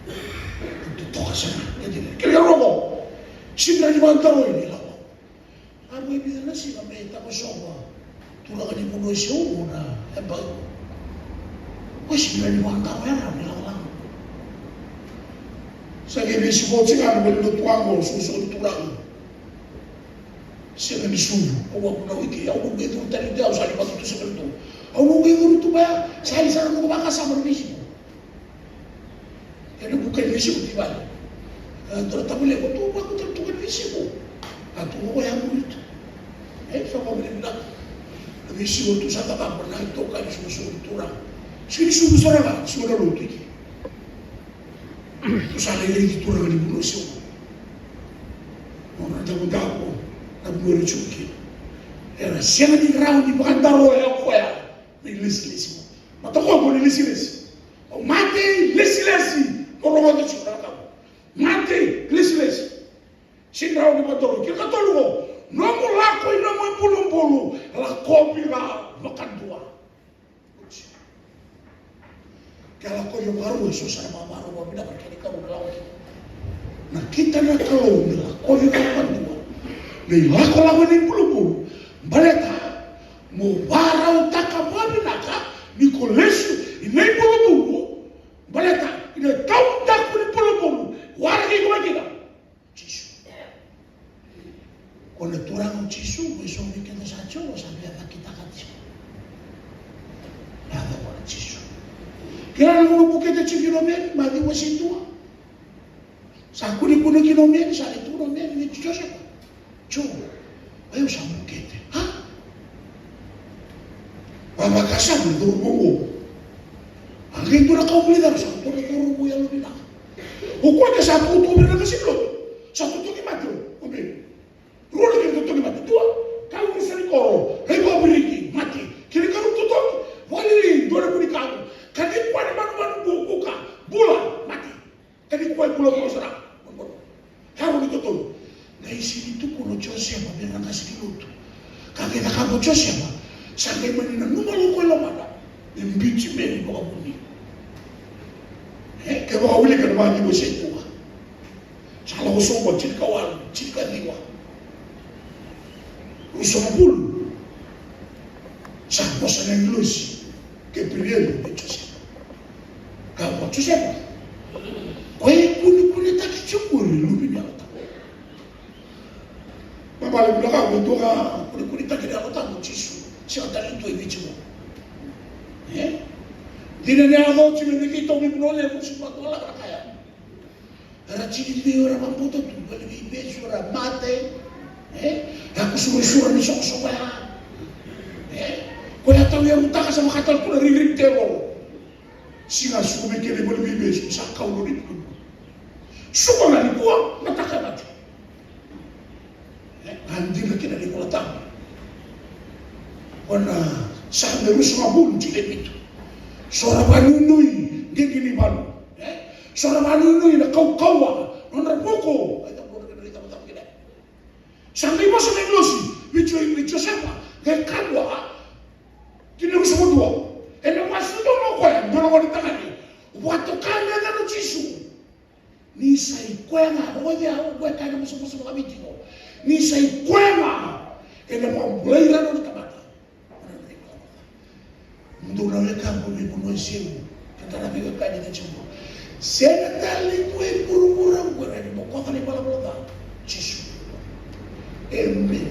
Na totoka sara ga ni keda irairai. Kena ikarua, sega ni vakadaro ni lako. A mai vica na siga me tavasova turaga ni vanua e Siaulu na yabaki. Oi, sega ni vakadaro e rawa ni lakolako. Sa qai veisiko oti ga na valenilotu oqo, soqosoqo ni turaga. Sega ni sucu, au a vunau i ke, au na qai curu tale tu, au sa ni vakatutusa tale tu. Au na qai curu tu mai ya, sa i sara noqu vakasama na veisiko. Ena vuka ni veisiko ki vale. A dua na tavale, ko tu vaka tu na tuka ni veisiko. A tu ko ya muri tu. E sa ko vale vinaka. Na veisiko tu sa cakava na itokani soqosoqo ni turaga. Sega ni sucu sara ga, sega na lotu i ke. Tu sa lai raici turaga ni vanua e Siaulu. Nona davodavo na vanua era tiko kina. Era sega ni rawa ni vakadaro o koya na ilesilesi mo. Mata koya mo na ilesilesi. O mate ilesilesi mo rogoca tiko na ka. Mate ilesilesi. Sega ni rawa ni vakadaro. Kena ikatolu ko, nomu lako i nomu ibulubulu, lakovi ga vakadua. Ke a lakovi vakarua, e so sa na vakarua vakavinaka, kena ikarua na lako kina. Nakita na Kalou me lakovi vakadua na ilakolako ni bulubulu, baleta mo vakarautaka vakavinaka ni ko lesu i na ibulubulu, baleta i na taudaku ni bulubulu, waraki iko mai kina. Jisu. Ko na Turaga o Jisu, ko e so vei keda sa Jiova, sa via cakitaka tiko. Na cava na Jisu. Kila na gauna bukete tiko kina o Meri, Maciu wase dua. Sa kunekune kina o Meri, sa lai tukuna o Meri vei Josefa. Jo, o yau sa bukete. Ha? Vavakasama na cauravou oqo. A qai dua na ka au vulica, sa dua na cauravou yalovinaka. O koya ke sa tukutuku vei ira na qase ni lotu. Sa totogi mate o Meri. Rua na kena totogi mate. Dua, totolo. Qai sega ni tukuna o Josefa vei ira na qase ni lotu. Ka qai cakava o Josefa, sa qai mani nanuma lo ko i lomana me biuti Meri vakavuni. E, kevaka o wilika na Maciu e se tu ga. Sa lako sobu, tinikawalu, tinikaciwa, ruasagavulu. Sa vosa na agilosi Keperieli vei Josefa. Ka vaka, Josefa, ko e kunekunetaki tiko qori, luve ni Yalo Tabu. Baleta ni dua ga e kunekunetaki na Yalo Tabu o Jisu, sega tale ni tu e Viti qo. E? Dina ni yaco tiko vei keitou mai Vanua Levu, se vakatukuna na ka ya. Era tini vei ira vakabauta tu, vale vei Pesu, era mate. E? Era kusurisura ni soqosoqo ya. E? Ko ya tau e utaka sa vakatau tu na ririvi tevoro. Siga suku mai kina i vale vei Pesu, sa kau lori tu. Suka ga nikua, mataka na tu. E, a dina kina na iVola Tabu. Ko na Same ruasagavulu, tikina e vitu. So ra vakanuinui qiqi ni valu. E? So ra vakanuinui na kaukauwa nodra vuku. Ai, tabu, tabu, tabu, tabu, tabu, tabu. Sa qai vosa na agilosi vei Jo-, vei Josefa, qai kaya, tikina ruasagavulu ka dua. Ena wase dodonu o koya, dua na gone tagane. Vakatoka na yacana o Jisu. Ni sa i koya ga, o koya o koya e kaya na vosa, vosa vakaviti qo. Ni sa i koya ga ena vakabulai ira na nona tamata. Dou na wekaqu mai vanua e seu, ka tara veiwekani na Jisu. Sega tale ni dua e vuravura qo e rawa ni bokoca na ivalavala ca. Jisu. Emeni.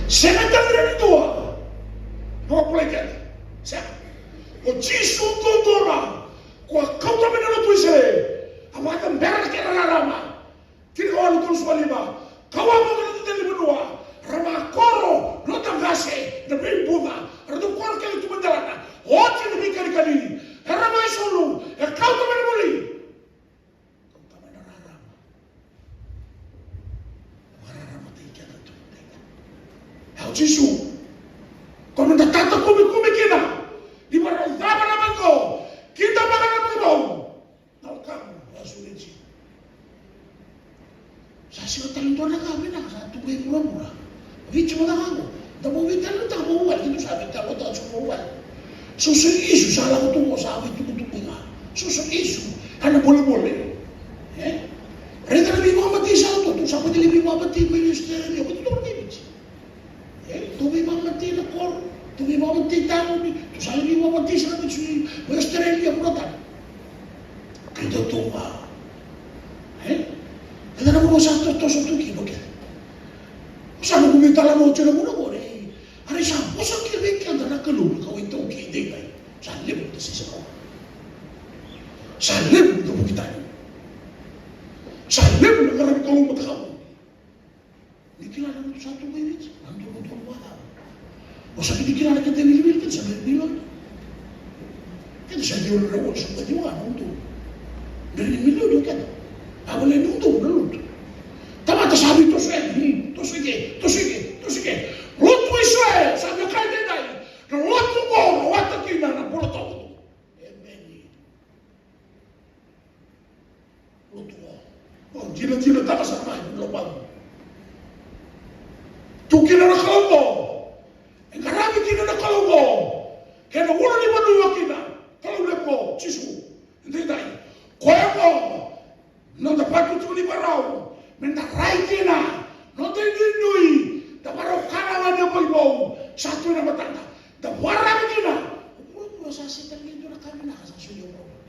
Sega tale ni dua. Vakabulai keda. Sega. O Jisu duadua ga. Ko a kauta mai na lotu Isireli, a vakacabera na kena rarama. Tinikawalu tolusagavulu ka lima, kau a vaka na dodonu ni vanua, ra vakoro na nodra qase na veibuca, ratou koro kece tu mai delana, oti na veikanikani, era vakaisulu, e kauta mai na vuli. Kauta mai na rarama. Vakararamataki keda tu. Au Jisu. Ko meda tatakumekumi kina. Ni vakarau cava na mai ko. Kida vaka na mai vou. Na wekamu, au sureti. Sa sega tale dua na ka vinaka sa tu qai vuravura. Viti mada ga qo. Da bau veitalinotaka vakauvale, keitou sa veitalinotaka tiko vakauvale. Soso ni isu sa lako tu qo sa veitukutuku ga. Soso ni isu, a na bolebole. E? Raica na veivakamatei sa tu, tu sa vata na veivakamatei mai Australia, vata tu mai Viti. E? Tu veivakamatei na koro, tu veivakamatei tauni, tu sa veivakamatei sa na Viti, mai Australia, vuna tani. Keitou tu ga. E? Raica na vanua sa totoso tu kina o keda. Sa noqu veitalanoa tiko na vuna qori. A rai sa vosa kina vei keda na Kalou na kawa iTaukei edaidai. Sa levu na sese kawa. Sa levu na kavuki tani. Sa levu na qaravi Kalou matakavu. Ni kila na lotu sa tu mai Viti, na lotu, lotu vakacava. O sa kiti kila na kete wilivili, kete sa mai milioni. Kete sa ciwa na rewa, sa mai ciwa na lotu. Qai ni milioni o kete. A wale ni lotu, na lotu. Tamata sa vi toso e, hmm, toso i ke, toso i ke, toso i ke. Lotu Isireli, sa via kaya edaidai. Na lotu qo, na wata kina, na bula toka. Emeni. Lotu qo. O, dinadinataka sara mai, lomamu. Tu kina na Kalou qo. E qaravi kina na Kalou qo. Kei na ulunivanua kina. Kalou levu qo, Jisu. Edaidai. Koya qo. Noda vatutuku ni varau. Meda rai kina. Noda inuinui. Da varau kana wani a mai vou. Sa tu ena matada. Da varau kina. O vuravura sa sega ni dua na ka vinaka sa solia o vuravura.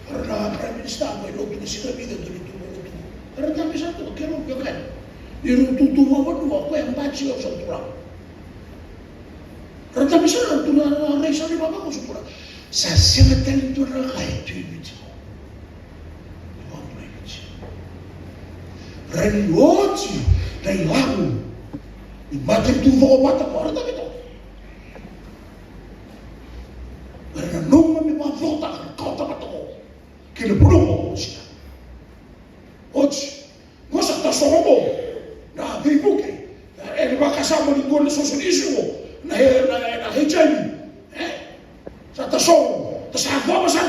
Era na Prime Minister mai lotu na siga vica dua ni tu mai lotu. Era tabe sara tu, keirau via kaya. Ni rau tutu vakavanua, koya e baji au sa turaga. Era tabe sara tu na rai sara ni vakavanua sa turaga. Sa sega tale ni dua na ka e tu i Viti. Ra ni oti na ilavu ni matanitu cokovata ko era tabe toka. Era nanuma me vakacokotaka na kawa tamata ko kei na vanua ko sina. Oti, ko sa tasogo mo na veivuke, e na vakasama ni dua na soso ni isi ko na, na, na H I V. E? Sa tasogo, ta sa cava sa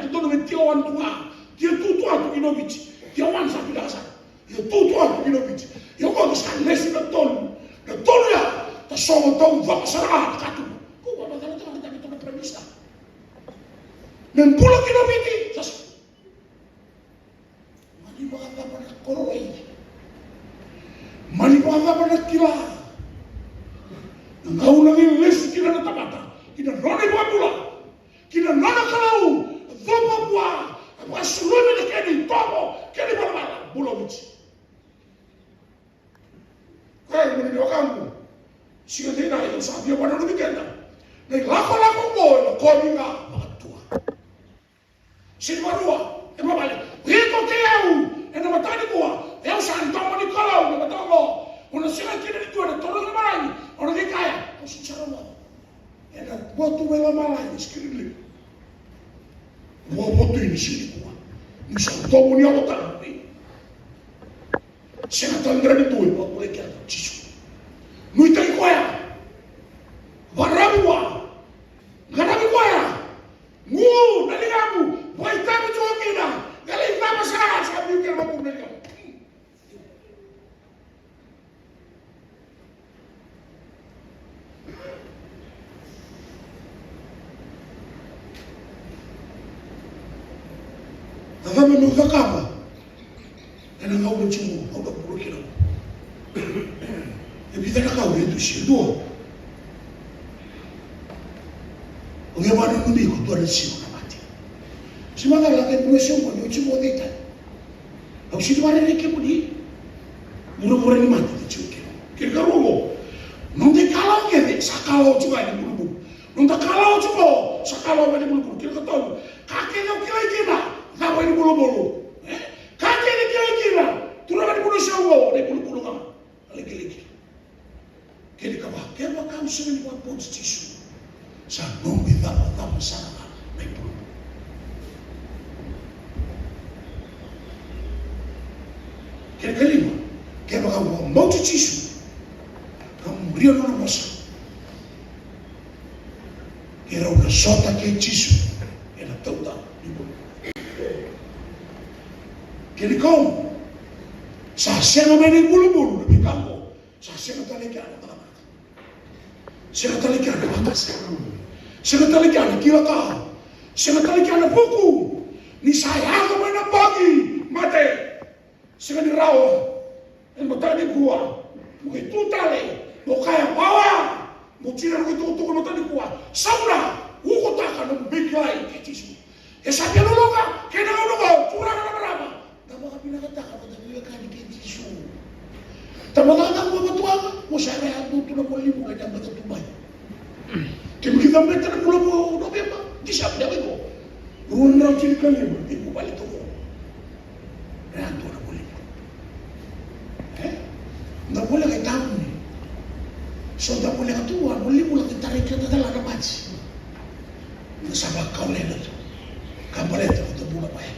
Dodonu me tier one tu ga. Tier two tu ga tu kina o Viti. Tier one sa vinaka sara. Ia tu tu ga tu kina o Viti. Ia o koya sa lesu na tolu. Na tolu ya, ta sogo taucoko sara ga na katuba. Ko vakamacalataka na tani tolu na Prime Minister. Me bula kina o Viti, sa sa. Mani vakacava na koroi? Mani vakacava na kila? Na gauna e lesu kina na tamata ki na nona ivakabula, ki na nona Kalou, a cova vua, a vakasulumi na kena itovo, kena ivalavala, bula o Viti. Koya na mani vakabula. Siga dina, au sa via vakananumi keda. Na ilakolako oqo e lakovi ga vakatua. Sega ni varua, e vavale. O iko kei au, ena mataka nikua, o yau sa domo ni Kalou, na mataka oqo. O na sega kina ni dua ena toro ni maragi, o na qai kaya, au sega sara ga. Ena botu mai lomalagi, screen levu. Ua botu ini sega nikua. Ni sa domo ni Yalo Tabu. Sega tale ni dua e vakabulai keda, Jisu. Nuitaki koya. Vakararavi vua. Qaravi koya. Gu na ligamu. Vakaitavi tiko kina. Qai lai cava sara, sa biu kina vakavuna na ligamu. Na cava meu cakava ena gauna tiko au na bula kina? E vica na ka au via dusia. Dua, au via vakananumi iko dua na siga na mate. Sega ni macala ke bula siga ni oti mo cei tale. Au sega ni vakarerei kemuni. Vuravura ni mate e tiko kina. Kena ikarua, noda ikalawa kece sa kalawa tiko ga ni bulubulu. Noda kalawa tiko sa kalawa ga ni bulubulu. Kena ikatolu, ka kece au kilai kina, cava ni bulubulu. E? Ka kece kilai kina, turaga ni bulubulu sa uo, ni bulubulu ga. Kilai kina. Kena ikava, kevaka au sega ni vakabauti Jisu, sa noqu icavacava sara ga na ibulubulu. Kena ikalima, kevaka au vakabauti Jisu, ka muria nona vosa, keirau na sota kei Jisu ena taudaku ni bula. Kena ikaono, sa sega mai na ibulubulu na veika oqo. Sa sega tale kina na cakacaka. Sega tale kina na vakasama. Sega tale kina na kila ka. Sega tale kina na vuku. Ni sa yaco mai na bogi, mate. Sega ni rawa. Ena mataka nikua, mo qai tu tale, mo kaya, wawa. Mo tira na noqu itukutuku ena mataka nikua. Sauna, ukutaka na nomu veikilai kei Jisu. E sa via loloka, kei na gauna oqo, turaga na marama. Da vakavinakataka na noda veiwekani kei Jisu. Da vakacakacaka vakatuaga, mo sa ra yadua tu na molimu, ka da bata tu mai. Kemi kida beta na bula vou Noveba, Diseba, da vei ko. Rua na drau tinikalima, ni vuvale toka. Ra yadua na molimu. E? Da voleka e tauni. So da voleka tu, a molimu laki tarai keda tale na maji. Da sa vakau lena tu. Ka baleta ko da bula mai.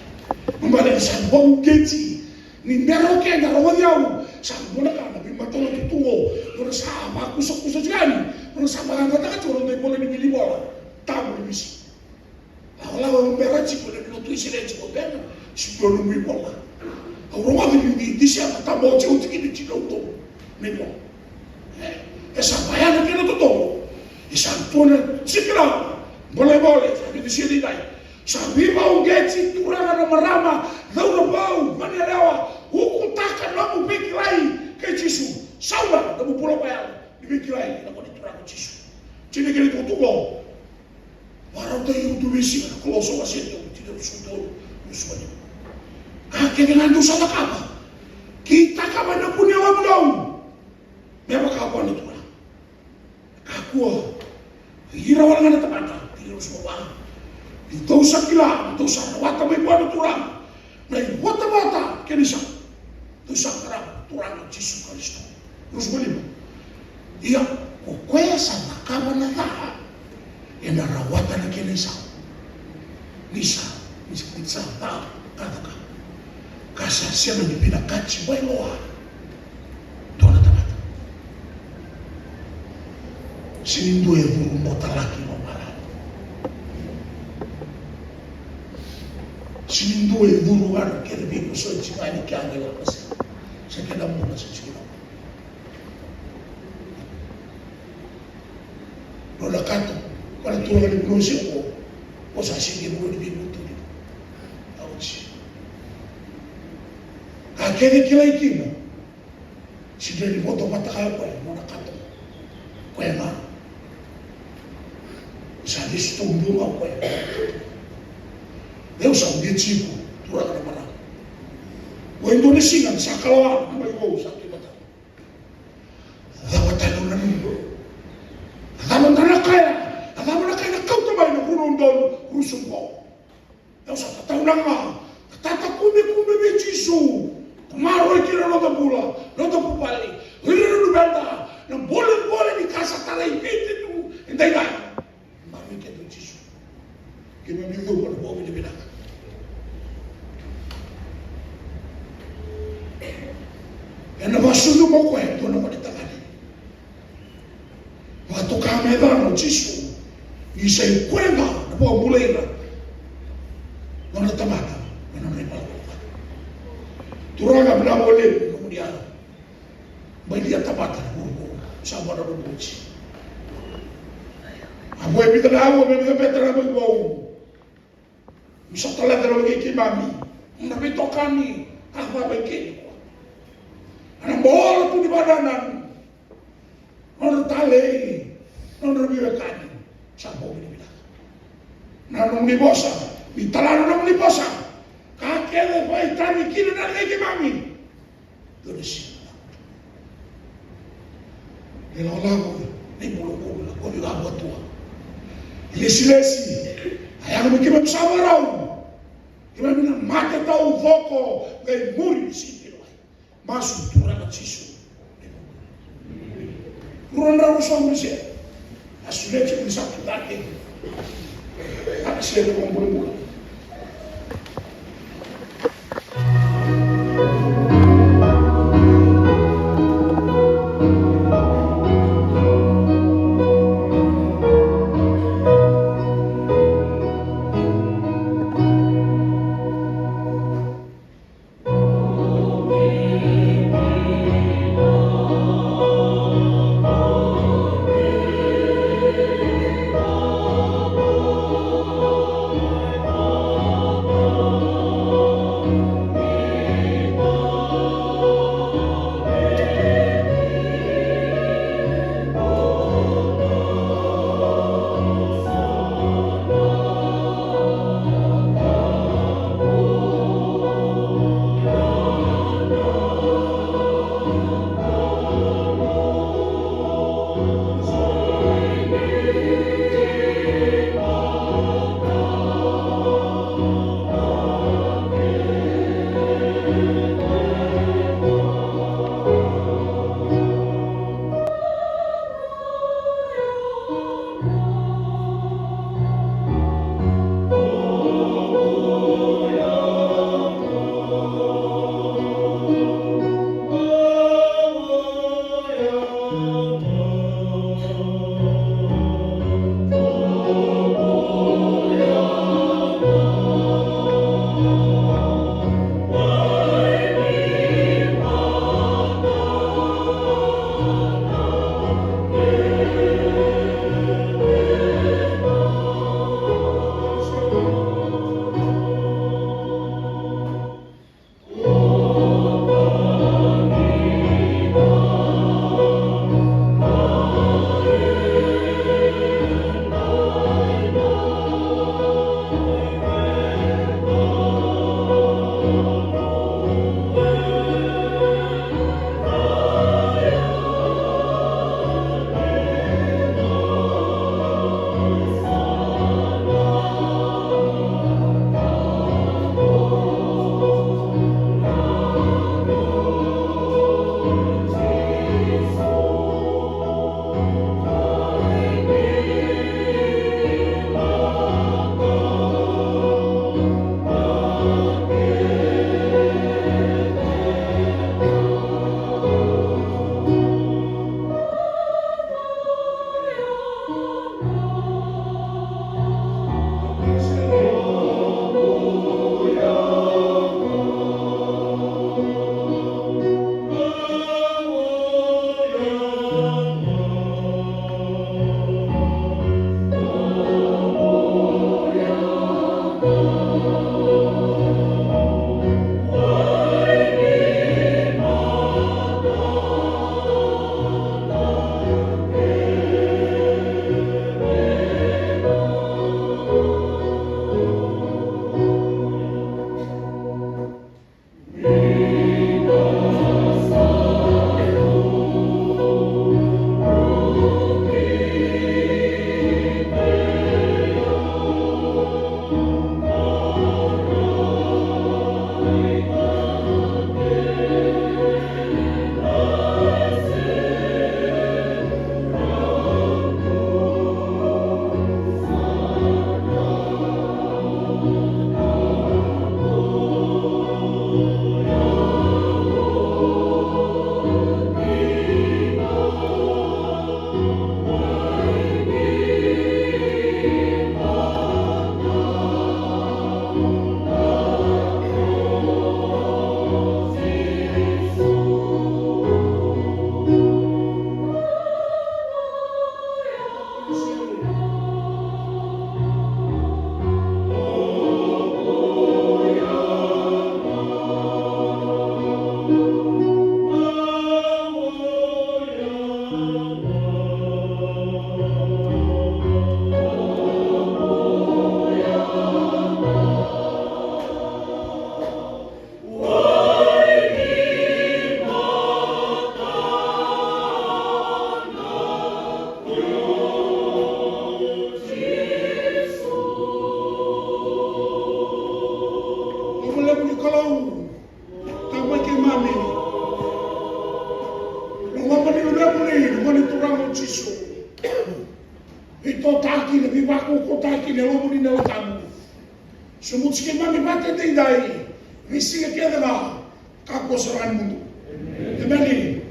Baleta sa vakauqeti. Ni bera o keda rogoci au. Sa dua na ka na veimatalotu tu qo. Nona sa vakusakusa tu yani. Nona sa vakayagataka tu nona ivola ni wili vola. Tabu ni misi. Au lako au bera tiko na lotu Isireli tiko bera. Siko nomu ivola. Au rogoci ni Diseba tabu au tiko tiko ni tiko uto. Na ivola. E sa vaya na kena totolo. E sa tu na tiko na bolebole sa ni tiko ni dai. Sa veivakauqeti turaga na marama, cauravou, goneyalewa, ukutaka nomu veikilai kei Jisu. Sauna nomu bula vakayalo ni veikilai na koni turaga Jisu. Tini kena itukutuku. Vakarauta ira tu veisiga na Kolosa wase tolu, tini ruasagavulu ka tolu, ruasagavulu ka lima. Ka kece ga dou sa cakava, kitaka mai na vu ni yalomudou. Me vaka vua na Turaga. Kakua, ira wale ga na tamata, tini ruasagavulu ka va. Ni dou sa kila, ni dou sa rawata mai vua na Turaga. Na ivotavota kei na isau. Dou sa qarava na Turaga o Jisu Karisito. Ruasagavulu ka lima. Ia ko koya sa cakava na ca ena rawata na kena isau. Ni sa, ni sa, ni sa ca ka cakava. Ka sa sega ni vinakati vailoa. Dua na tamata. Sega ni dua e vurubota laki lomalagi. Sega ni dua e curu ga na kena veivosoti ga ni kea ga e lako sara. Sa kena muna sa sega na muna. Nona kato, ko na turaga ni vanua se ko, ko sa sega ni vanua ni veivutuni. Auti. Ka kece kilai kina. Sega ni vodo vata kaya o koya, nona kato. Koya ga. Sa lesu taudu ga o koya. Au sa uqeti iko, turaga na marama. Ko e dua na siga sa kalawa mai vou sa tu vata. Cava tale o nanuma? A cava da na kaya? A cava na kaya na kauta mai na vunau donu rusu qo? Au sa tataunaka ga, ka tatakumekume vei Jisu. Ka maroroi kina na noda bula, noda vuvale, o ira na luveda, na bolebole ni ka sa tarai Viti tu edaidai. Maroroi keda o Jisu. Keimami cuva na vakavinavinaka. Ena vakasucuma o koya e dua na gone tagane. Vakatoka me yacana o Jisu, ni sa i koya ga na vakabulai ira na nona tamata, na nona ivalavala ca. Turaga, vinaka vakalevu na nomuni yaca. Mai lia tamata na vuravura, sa vua na vuravura oti. A vo e vica na aua, me vica beka na mai vou. Ni sa talata na wai kei keimami, na veitokani, a vavai kei nikua. Ana bola tu ni vakanananu. Nodra talei, nodra veiwekani, sa bogi ni vinaka. Na nomuni vosa, ni tala na nomuni vosa. Ka kece vaitani kina na wai keimami. Dua na siga. Ni lakolako, ni bulubulu, na kovi ga matua. Ilesilesi, a yaga me keimami sa vakarau. Keimami na mate taucoko, qai muri ni sipi lawai. Masu Turaga Jisu. Rua na drau sa muri se. A suleti ni sa tu cake. A ka sere ko bulabula. Ni Kalou, tau mai keimami. Loloma ni luvemuni, luvemuni Turaga o Jisu. Veitotaki, veivakaukauwataki na lomuni na Yalo Tabu. Sobuti keimami vata edaidai, ni siga kece ga, kakua sara ga ni mudu. Emeni.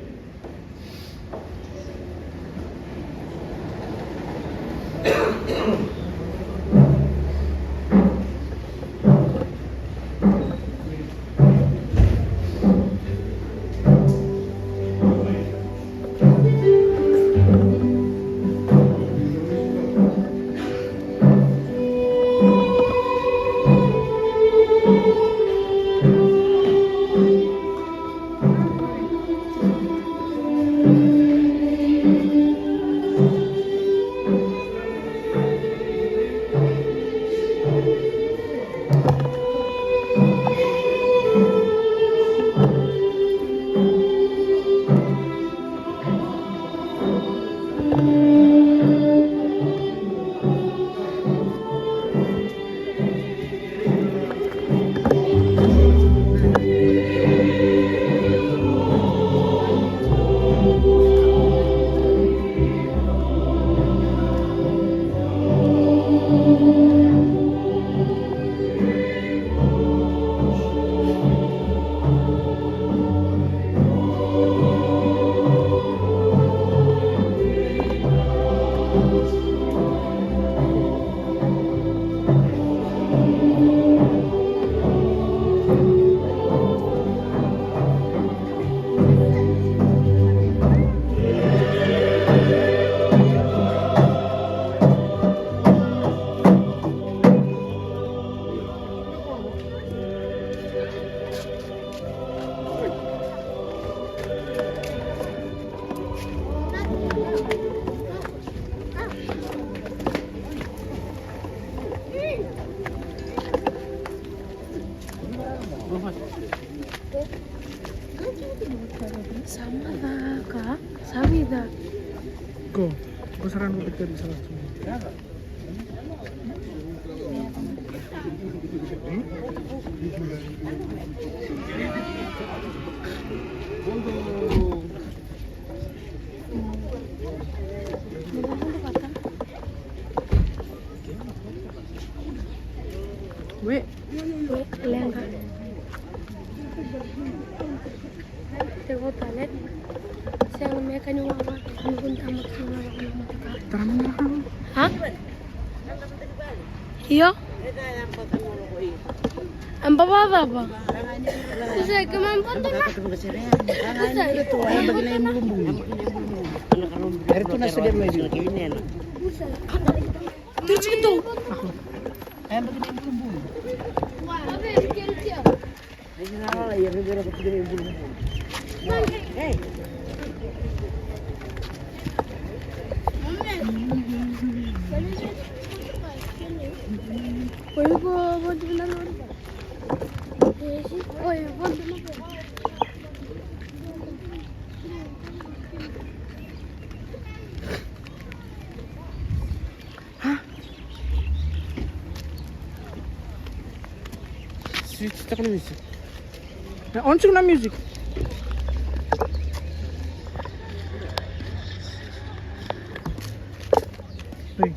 Sa macala ka, sa vica. Ko, ko sara na ko tiko sa. Wait. Wait, leqa. Te vou tale. Sega me kani wawa, ni kun tama kina wawa na mataka. Tara mana. Ha? Io. Amba vava. Kusa ke man patona. Kusa. Era tu na sede mai. Kusa. Tu chikitu. Amba kina bulubulu. Ha? Switch taka na music. Na on tiko na music. Hey.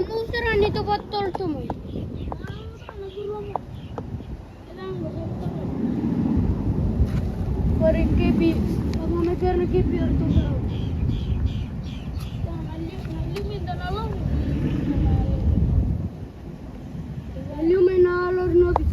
Musu ra ni to vatol tu mai. Pare kepi, kamu me kere kepi ar tu. Liu mai na lori novi.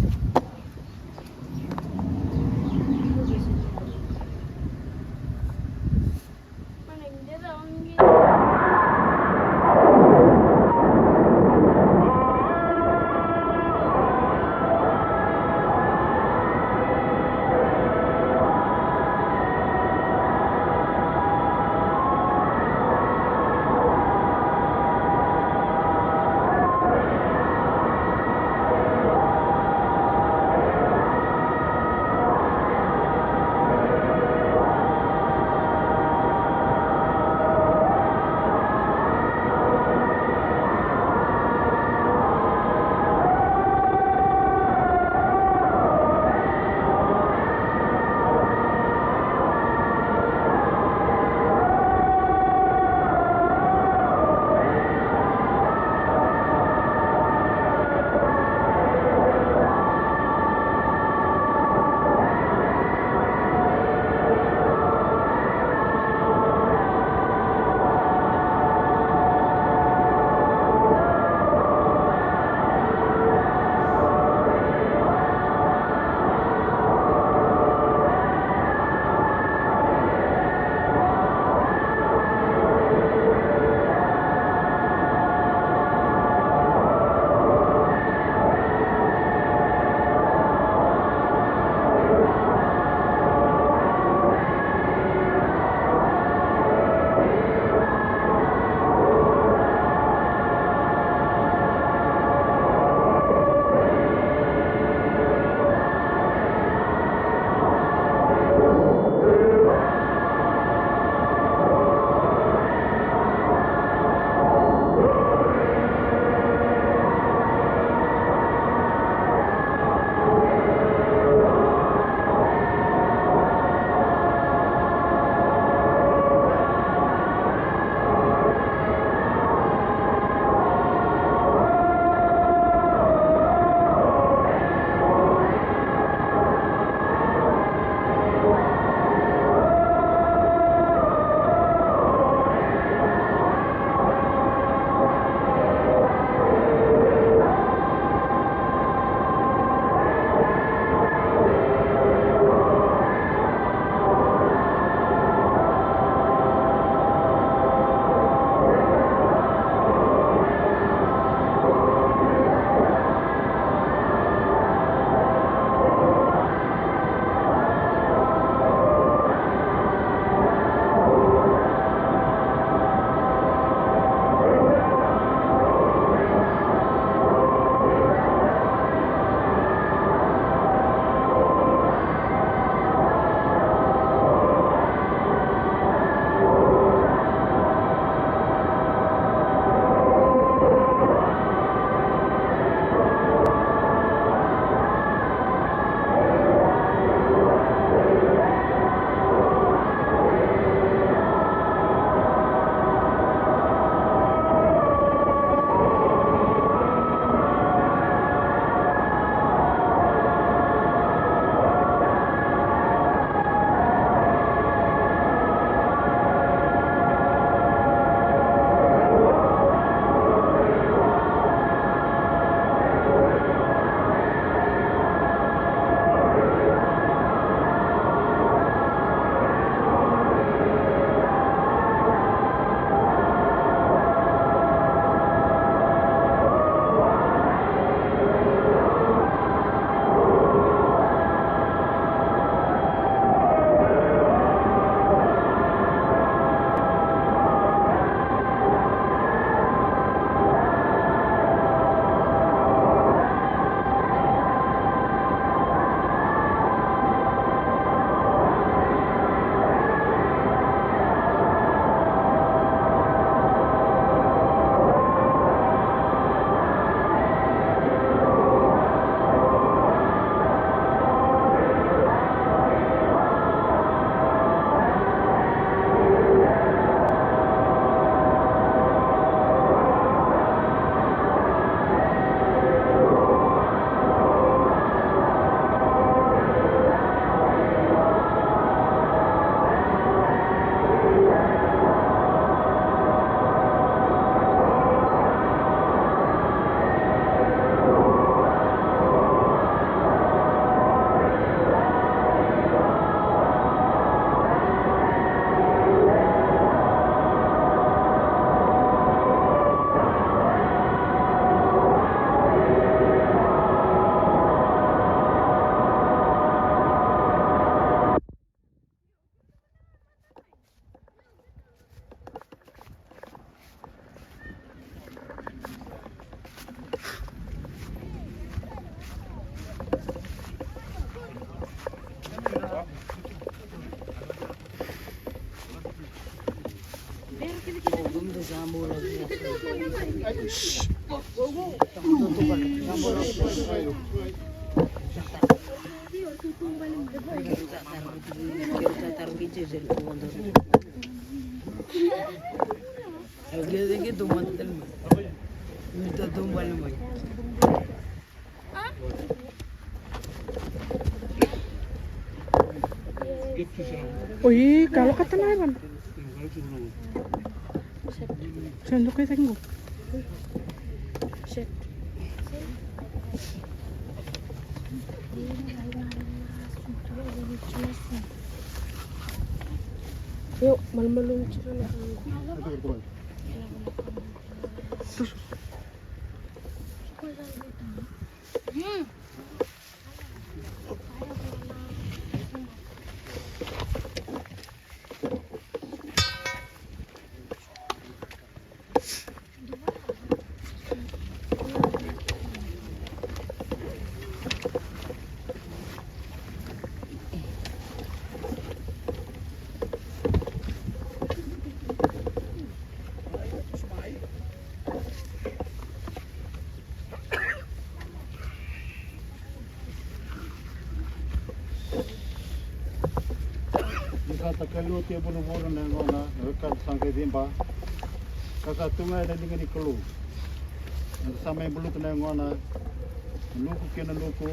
Oi, kalo katana e vana. Sa dua kai cake qo. Io, malumalumu tiko na. Ni sa takali oti e vuravura na yagona, na wekada sa qai ciba. Ka sa tu ga ena liga ni Kalou. Eda sa mai buluta na yagona, na nuku kei na nuku,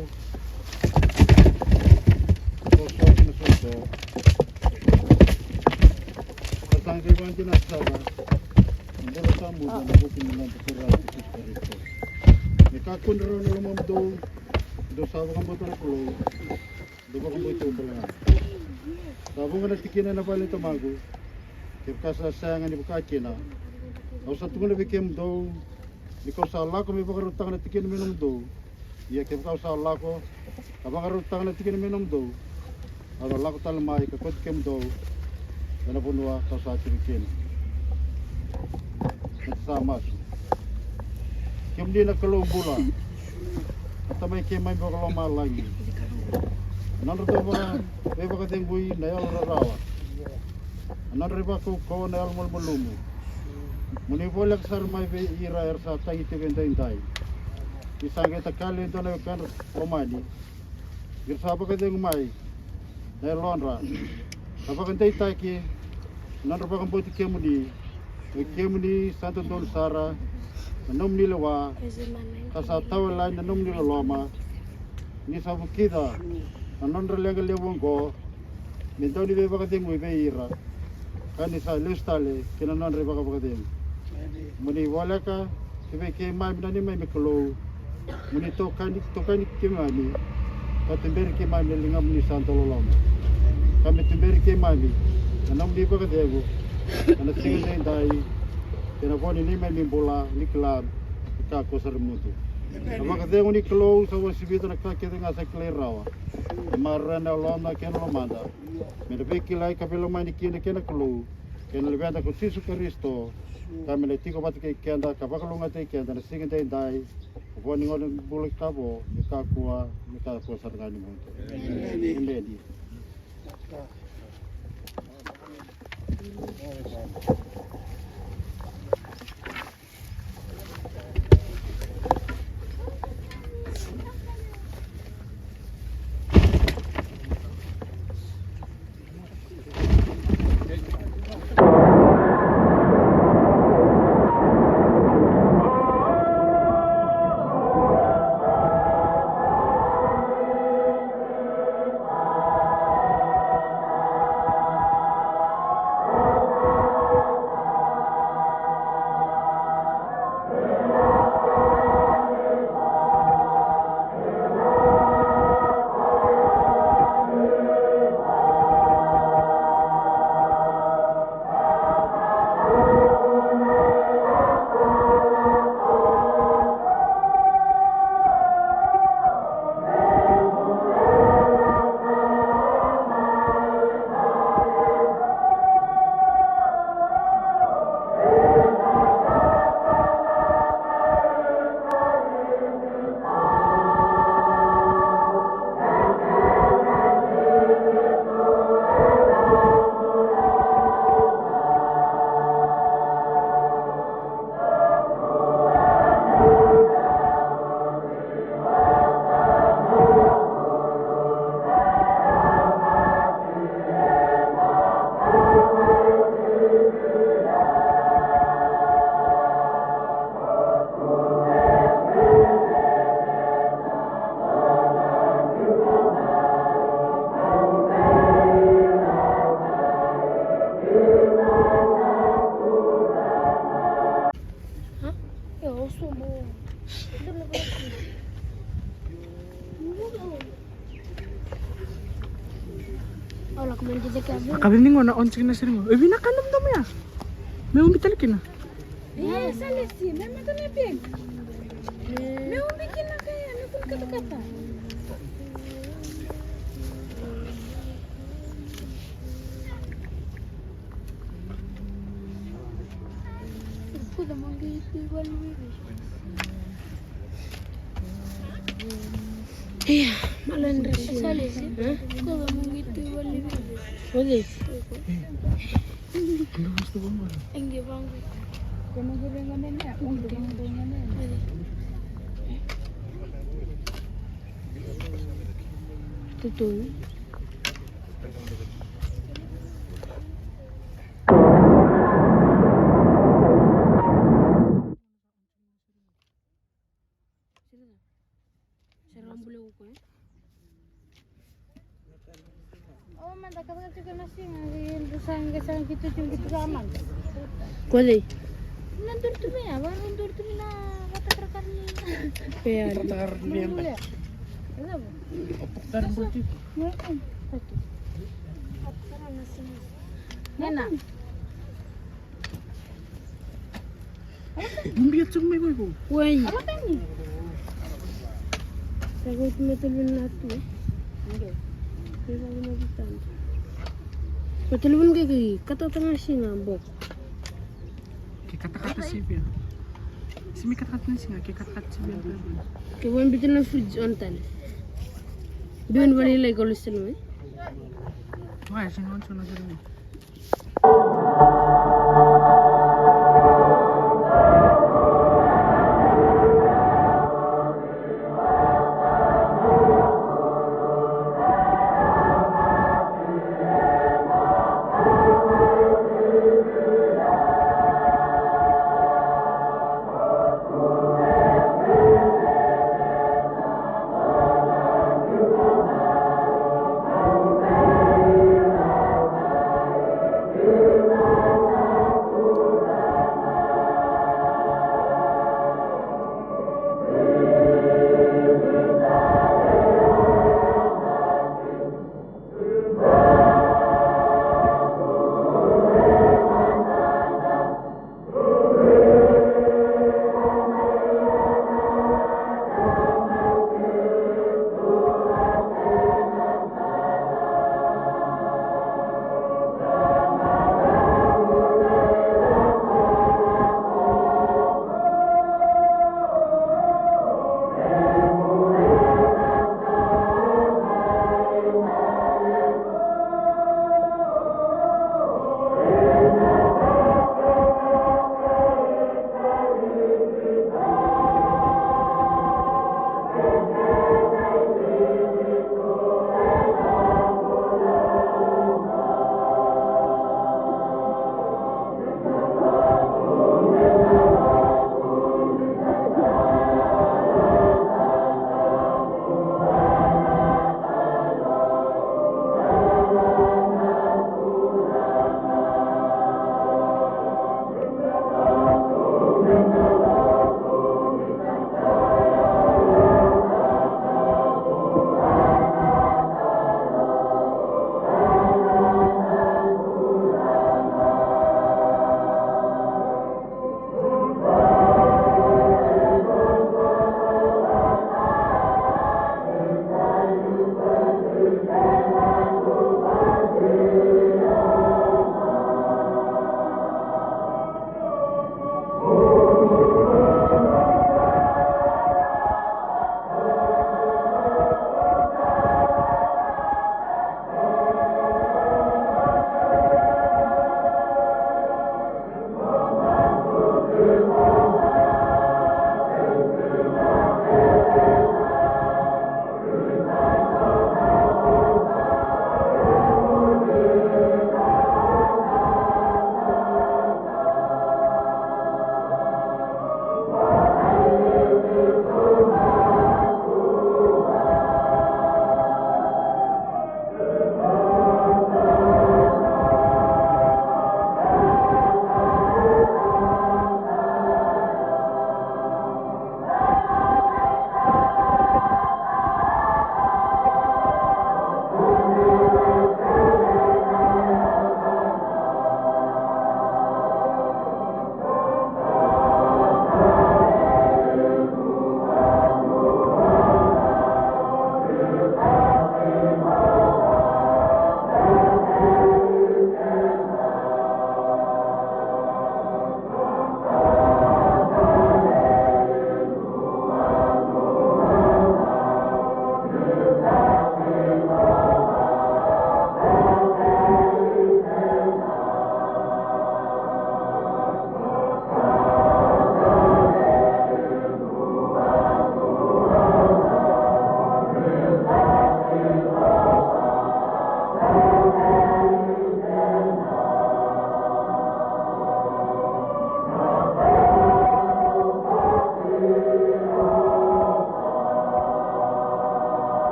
soso kei na soso. Ka sa qai vakadinata sara na bula sa mudu ena vuku ni noda Turaga o Jisu Karisito. Me kakua ni rau na lomamudou, dou sa vakabauta na Kalou, dou vakabauti au tale ga. Sa vuqa na tikina ena vale ni tamaqu, kevaka sa sega ni vaka kina, au sa tukuna vei kemudou ni kau sa lako me vakarautaka na tikina me nomudou. Ia kevaka au sa lako ka vakarautaka na tikina me nomudou, au na lako tale mai ka kauti kemudou ena vanua kau sa tiko kina. Eda sa masu. Kemuni na Kalou bula, na Tamai keimami vakalomalagi, na nodra dau vaka, veivakacegui na yalo rarawa, na nodra ivakaukauwa na yalo malumalumu. Mo ni voleka sara mai vei ira era sa tagi tiko edaidai. Ni sa qai takali e dua na wekadra lomani, ni ra sa vakacegu mai na yalodra ka vakadeitaki na nodra vakabauti kemuni. Oi kemuni sa dodonu sara na nomuni lewa, ka sa tawalani na nomuni loloma. Ni sa vukica na nodra leqa levu oqo me dau ni veivakacegui vei ira, ka ni sa lesu tale ki na nodra ivakavakacegu. Mo ni voleka ki vei keimami na neimami Kalou. Mo ni tokani, tokani keimami ka tuberi keimami ena ligamuni sa dau loloma. Ka me tuberi keimami na nomuni vakacegu ena siga edaidai, kei na vo ni neimami bula ni kila ni kakua sara ni mudu. Na vakacegu ni Kalou sa uasivi ira na ka kece ga sa kilai rawa. Na maroroi na yaloda kei na lomada me na veikilai ka veilomani kina kei na Kalou kei na Luveda ko Jisu Karisito, ka me na tiko vata kei keda ka vakalougatataki keda na siga edaidai, ka vo ni gauna ni bula ka vo, ni kakua, ni kakua sara ga ni mudu. Emeni. A ka vei ni gona on tiko na sere qo. E vinaka na domodomo ya. Me ubi tale kina. E, sa lesi, me mata na pin. Me ubi kina ka ya, me kua ni katakata. Ia, malandra sara. Hã? Oi. Tutu. Sera bule uko, e? O, mada katakata tiko na siga, e, sa qai sa qai tu tiko, qai tu sa mada. Ko cei? Na duri tu mai ya, vaka duri tu mai na vata karakara ni. Pe ya. Vata karakara ni bule. Cava? Vata karakara bule tu. Nena. Ubi tu mai, mai, mai. Wai. Sa qai tu mai tale vei na tu. Qai vaka na tu tani. Ko tale vei na qai qai katakata na siga boko. Ke katakata sivia. Simi katakata na siga, ke katakata sivia. Ke vaka biuta na fridge on tale. Biu ni vale lai ko lesi tale mai. Wai, siga on so na sere mai.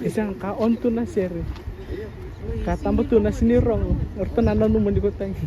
Isa ka on tu na sere. Ka taba tu na sinirogo. Orta na nanuma ni ko tagi.